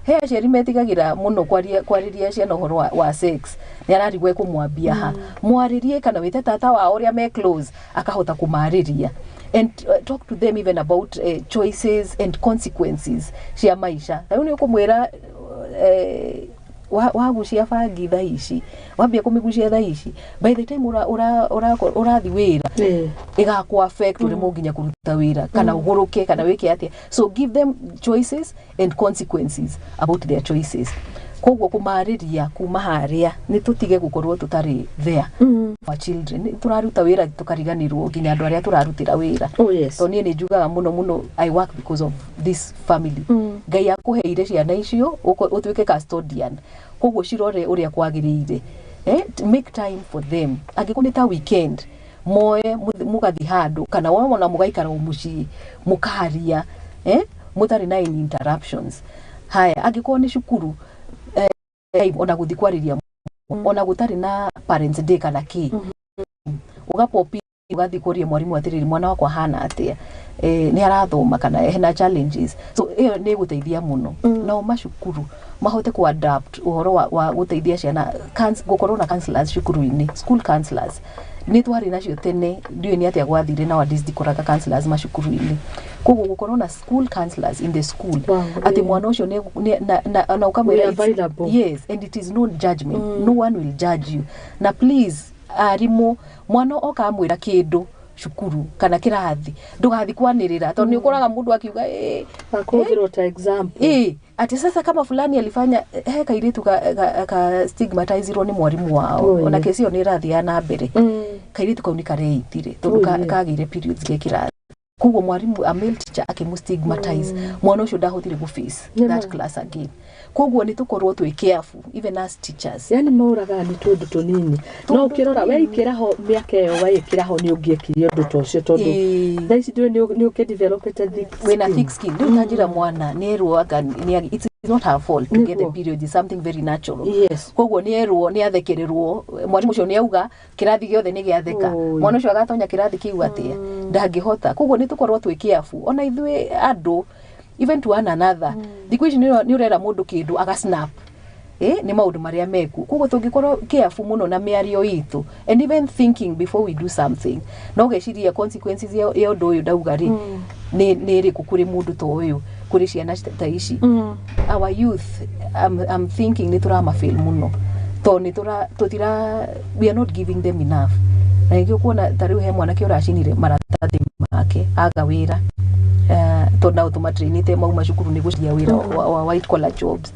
He aciari metigagĩra mũno kwarĩria ciana ũhoro wa sex, nĩ ararigwo ekũmwambia ha. Mwarĩrie, kana wĩte tata wao ũrĩa me close, akahota kũmarĩria, and talk to them even about choices and consequences cia maisha. Ta rĩu nĩ ũkũmwĩra, wagucia bangi thaa ici, wambia kũmĩgucia thaa ici, by the time ũrathi wĩra, ĩgakũ affect, ũremwo nginya kũruta wĩra, kana ũgũrũke, kana wĩke atĩa. So give them choices and consequences about their choices. Koguo kũmarĩria kuma harĩa nĩ tũtige gũkorwo tũtarĩ there for children. Nĩ tũraruta wĩra tũkariganĩrwo nginya andũ arĩa tũrarutĩra wĩra. Tondũ niĩ nĩ njugaga mũno mũno, I work because of this family. Ngai akũheire ciana icio ũtuĩke custodian, koguo cirore ũrĩa kwagĩrĩire. Make time for them, angĩkorwo nĩ ta weekend. Moe mũgathiĩ handũ kana wona mũgaikara o mũciĩ mũkaria, mũtarĩ na any interruptions. Haya, angĩkorwo nĩ cukuru, ona gũthiĩ kwarĩria, ona gũtarĩ na parents day kana kĩ, ũgapopi ũgathiĩ kũria mwarimũ atĩrĩrĩ, mwana wakwa hana atĩa, nĩ arathoma kana hena challenges? So ĩyo nĩ ĩgũteithia mũno. Nao macukuru mahote ku adapt ũhoro wa gũteithia ciana, gũkorwo na counselors cukuru-inĩ. School counselors nĩ twarĩ nacio tene, ndiũĩ nĩ atĩa gwathire nowadays, ndikoraga counselors macukuru-inĩ. Koguo gũkorwo na school counselors in the school, atĩ mwana ũcio na ũkamwĩra We available. Yes, and it is no judgment. No one will judge you. Na please arimũ, mwana oka amwĩra kĩndũ cukuru kana kĩrathi, ndũgathi kwanĩrĩra, tondũ nĩ ũkoraga mũndũ akiuga, Akũhũthĩrwo ta example. Ati sasa kama fulani alifanya, he kairitu ka stigmatizirwo nĩ mwarimũ wao. Ona kesi ĩyo nĩ ĩrathiĩ na mbere. Kairitu kau nĩ kareitire tondũ kagĩire periods ge kĩrathi, koguo mwarimũ, a male teacher, akĩmũ stigmatize. Mwana ũcio ndahotire gũ face that class again. Koguo nĩ tũkorwo twĩ careful even as teachers. Yani maũragaga nĩ tũndũ tũnini, no Tũndũ ũkĩrora tũnini. weikĩra ho mĩaka ĩyo, weikĩra ho nĩ ũngĩekire ũndũ ta ũcio, tondũ thaa ici ndũĩ nĩ ũkĩdevelopete thick Wĩna skin. thick skin. Rĩu ta njĩra mwana nĩ erwo anga nĩ it's not her fault to get the period, is something very natural. Koguo nĩ erwo, nĩ athekererwo, mwarimũ ũcio nĩ auga, kĩrathi gĩothe nĩ gĩatheka. Mwana ũcio agatonya kĩrathi kĩu atĩa? Ndangĩhota. Koguo nĩ tũkorwo twĩ careful ona ithuĩ andũ, even to one another. Thikũ ici nĩ ũrera mũndũ kĩndũ aga snap, nĩ maũndũ marĩa meku. Koguo tũngĩkorwo careful mũno na mĩario itũ and even thinking before we do something, no geciria consequences ya ũndũ ũyũ ndauga rĩ, nĩ ĩrĩkũ kũrĩ mũndũ ta ũyũ, kũrĩ ciana ta ici. Our youth, I'm thinking nĩ tũramafail mũno, tondũ nĩ tũra tũtira we are not giving them enough. Na nĩkĩo kuona ta rĩu he mwanake ũracinire maratathi make aga wĩra, tondũ nao tũmatrainĩte mauma cukuru nĩ gũcaria wĩra wa white collar jobs.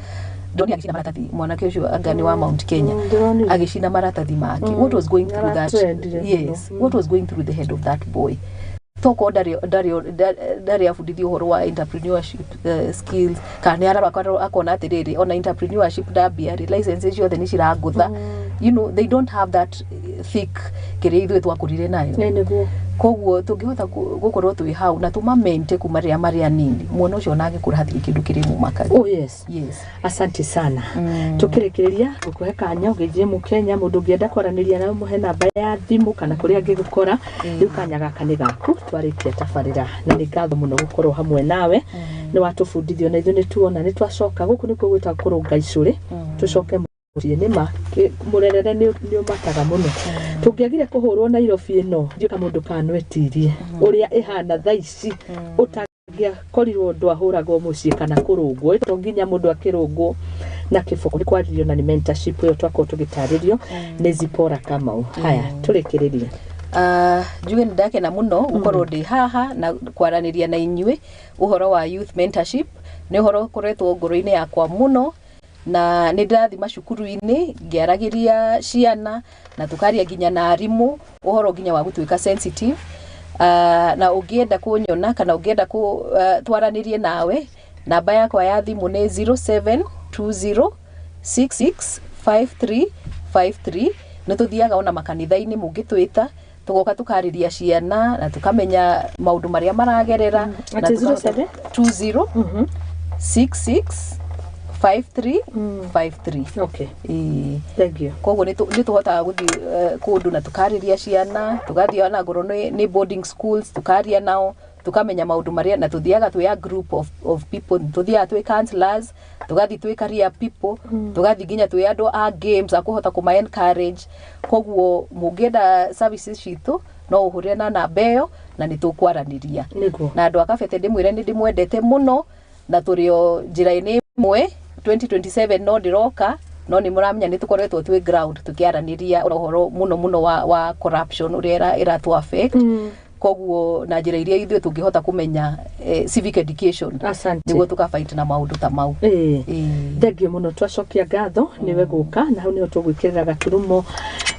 Ndoni agĩcina maratathi, mwanake ũcio anga nĩ wa Mount Kenya. Ndĩronire. Agĩcina maratathi make. What was going through that Nĩaratrendire mũno. Yes, what was going through the head of that boy? Tokorwo ndarĩ abundithio ũhoro wa entrepreneurship skills, kana nĩ ararora akona atĩrĩrĩ, ona entrepreneurship ndambia rĩ, license ciothe nĩ cirangũtha. They don't have that thick kĩrĩa ithuĩ twakũrire nayo. Nĩ nĩguo. Koguo tũngĩhota gũkorwo twĩ hau na tũmamente kuma rĩrĩa marĩ anini, mwana ũcio ona agĩkũra hatirĩ kĩndũ kĩrĩmũmakagia. Oh yes. Yes. Asante sana. Tukĩrĩkĩrĩria, ngũkũhe kanya ũgĩthiĩ mũkenya, mũndũ ũngĩenda kwaranĩria nawe, mũhe namba ya thimũ kana kũrĩa angĩgũkora. Rĩu kanya gaka nĩ gaku twarĩkia tabarĩra, na nĩ ngatho mũno gũkorwo hamwe nawe. Nĩ watũbundithio na ithuĩ nĩ tuona nĩ twacoka gũkũ nĩkuo gwĩtagwo kũrũnga icũrĩ, tũcoke mũciĩ. Nĩ ma mũrerere nĩ ũmataga mũno. Tũngĩagire kũhũrwo Nairobi ĩno, ndiũĩ ka mũndũ kanwetirie ũrĩa ĩhana thaa ici, ũtangĩakorirwo ndwahũragwo mũciĩ kana kũrũngwo. To nginya mũndũ akĩrũngwo na kĩboko, nĩ kwarĩrio na nĩ mentorship ĩyo twakorwo tũgĩtarĩrio nĩ Zipporah Kamau. Haya, tũrĩkĩrĩrie. Njuge nĩ ndakena mũno gũkorwo ndĩ haha na kwaranĩria na inyuĩ ũhoro wa youth mentorship. Nĩ ũhoro ũkoretwo ngoro-inĩ yakwa mũno, na nĩ ndĩrathiĩ macukuru-inĩ ngĩaragĩria ciana na tũkaria nginya na arimũ ũhoro nginya wa gũtuĩka sensitive. Na ũngĩenda kũnyona kana ũngĩenda twaranĩrie nawe, namba yakwa ya thimũ nĩ 0720 665353. Nĩ tũthiaga ona makanitha-inĩ, mũngĩtwĩta tũgoka tũkarĩria ciana na tũkamenya maũndũ marĩa maragerera na Atĩ 07? 20 66 5353. Okay. Ĩĩ. Thank you. Koguo nĩ tũhotaga gũthiĩ kũndũ na tũkarĩria ciana, tũgathiĩ ona ngorwo nĩ boarding schools, tũkaria nao, tũkamenya maũndũ marĩa, na tũthiaga twĩ a group of people. Tũthiaga twĩ counselors, tũgathiĩ twĩ career people, tũgathiĩ nginya twĩ andũ a games a kũhota kũma encourage. Koguo mũngĩenda services citũ, no ũhũrĩre na namba ĩyo na nĩ tũkwaranĩria. Na andũ a Kabete, ndĩmwĩre nĩ ndĩmwendete mũno na tũrĩ o njĩra-inĩ ĩmwe. 2027 no ndĩroka, no nĩ mũramenya nĩ tũkoretwo twĩ ground tũkĩaranĩria ũhoro mũno mũno wa corruption ũrĩa ĩratũ affect. Koguo na njĩra iria ithuĩ tũngĩhota kũmenya, civic education, Asante. nĩguo tũkafight na maũndũ ta mau. Ĩĩ. Thengio mũno, twacokia ngatho nĩwe gũka, na hau nĩho tũgwĩkĩrĩra gaturumo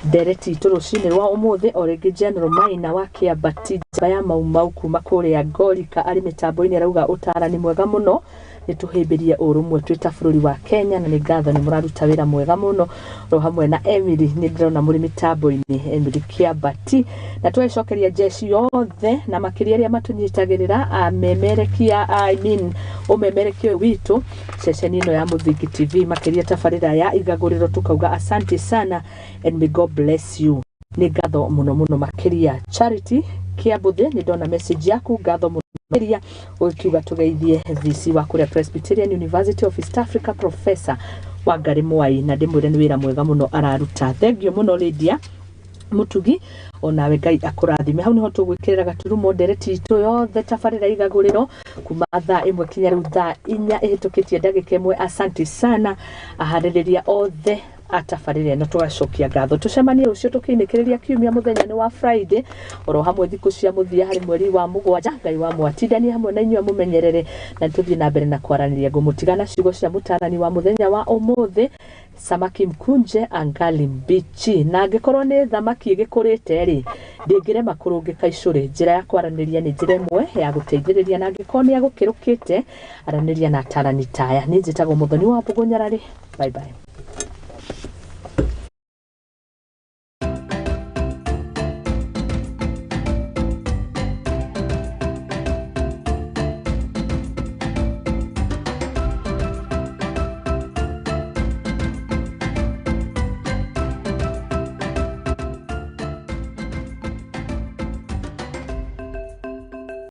ndereti itũ rũcinĩ rwa ũmũthĩ. O rĩngĩ, General Maina wa Kĩambati. Njamba ya Mau Mau kuma kũrĩa Ngorika arĩ mĩtambo-inĩ arauga ũtarani mwega mũno, nĩ tũhĩmbĩrie ũrũmwe twĩ ta bũrũri wa Kenya, na nĩ ngatho nĩ mũraruta wĩra mwega mũno. Ro hamwe na Emily, nĩ ndĩrona mũrĩ mĩtambo-inĩ, Emily Kĩambati. Na tũgĩcokeria jeshi yothe na makĩria arĩa matũnyitagĩrĩra amemerekia, I mean ũmemerekia ũyũ witũ ceceni ĩno ya Mũthingi TV, makĩria tabarĩra ya Igagũrĩro, tukauga asante sana and may God bless you. Nĩ ngatho mũno mũno makĩria. Charity Kĩambũthĩ, nĩ ndona message yaku, ngatho mũno makĩria, ũkiuga tũgeithie VC wa kũrĩa Presbyterian University of East Africa, Professor Wangari Mwai, na ndĩmwĩre nĩ wĩra mwega mũno araruta. Thengiũ mũno Lydia Mutugi, onawe Ngai akũrathime. Hau niho tũgwĩkĩrĩra gaturumo ndereti itũ yothe tabarĩra Igagũrĩro kuma thaa 1 kinya rĩu thaa 4 ĩhĩtũkĩtie ndagĩka 1. Asante sana aharĩrĩria othe atabarĩra ĩno, tũgacokia ngatho. Tũcemanie rũciũ tũkĩinĩkĩrĩria kiumia, mũthenya nĩ wa Friday, oro hamwe thikũ cia mũthia harĩ mweri wa mũgwanja. Ngai wa mwatindanie hamwe na inyuĩ amũmenyerere, na tũthiĩ na mbere na kwaranĩria. Ngũmũtiga na ciugo cia mũtarani wa mũthenya wa ũmũthĩ: "Samaki mkunje angali mbichi." Na angĩkorwo nĩ thamaki ĩgĩkũrĩte rĩ, ndĩngĩrema kũrũngĩka icũrĩ. Njĩra ya kwaranĩria nĩ njĩra ĩmwe ya gũteithĩrĩria, na angĩkorwo nĩ agũkĩrũkĩte, aranĩria na atarani taya. Nĩ njĩtagwo Mũthoni wa Mbũgũ Nyararĩ. Bye bye.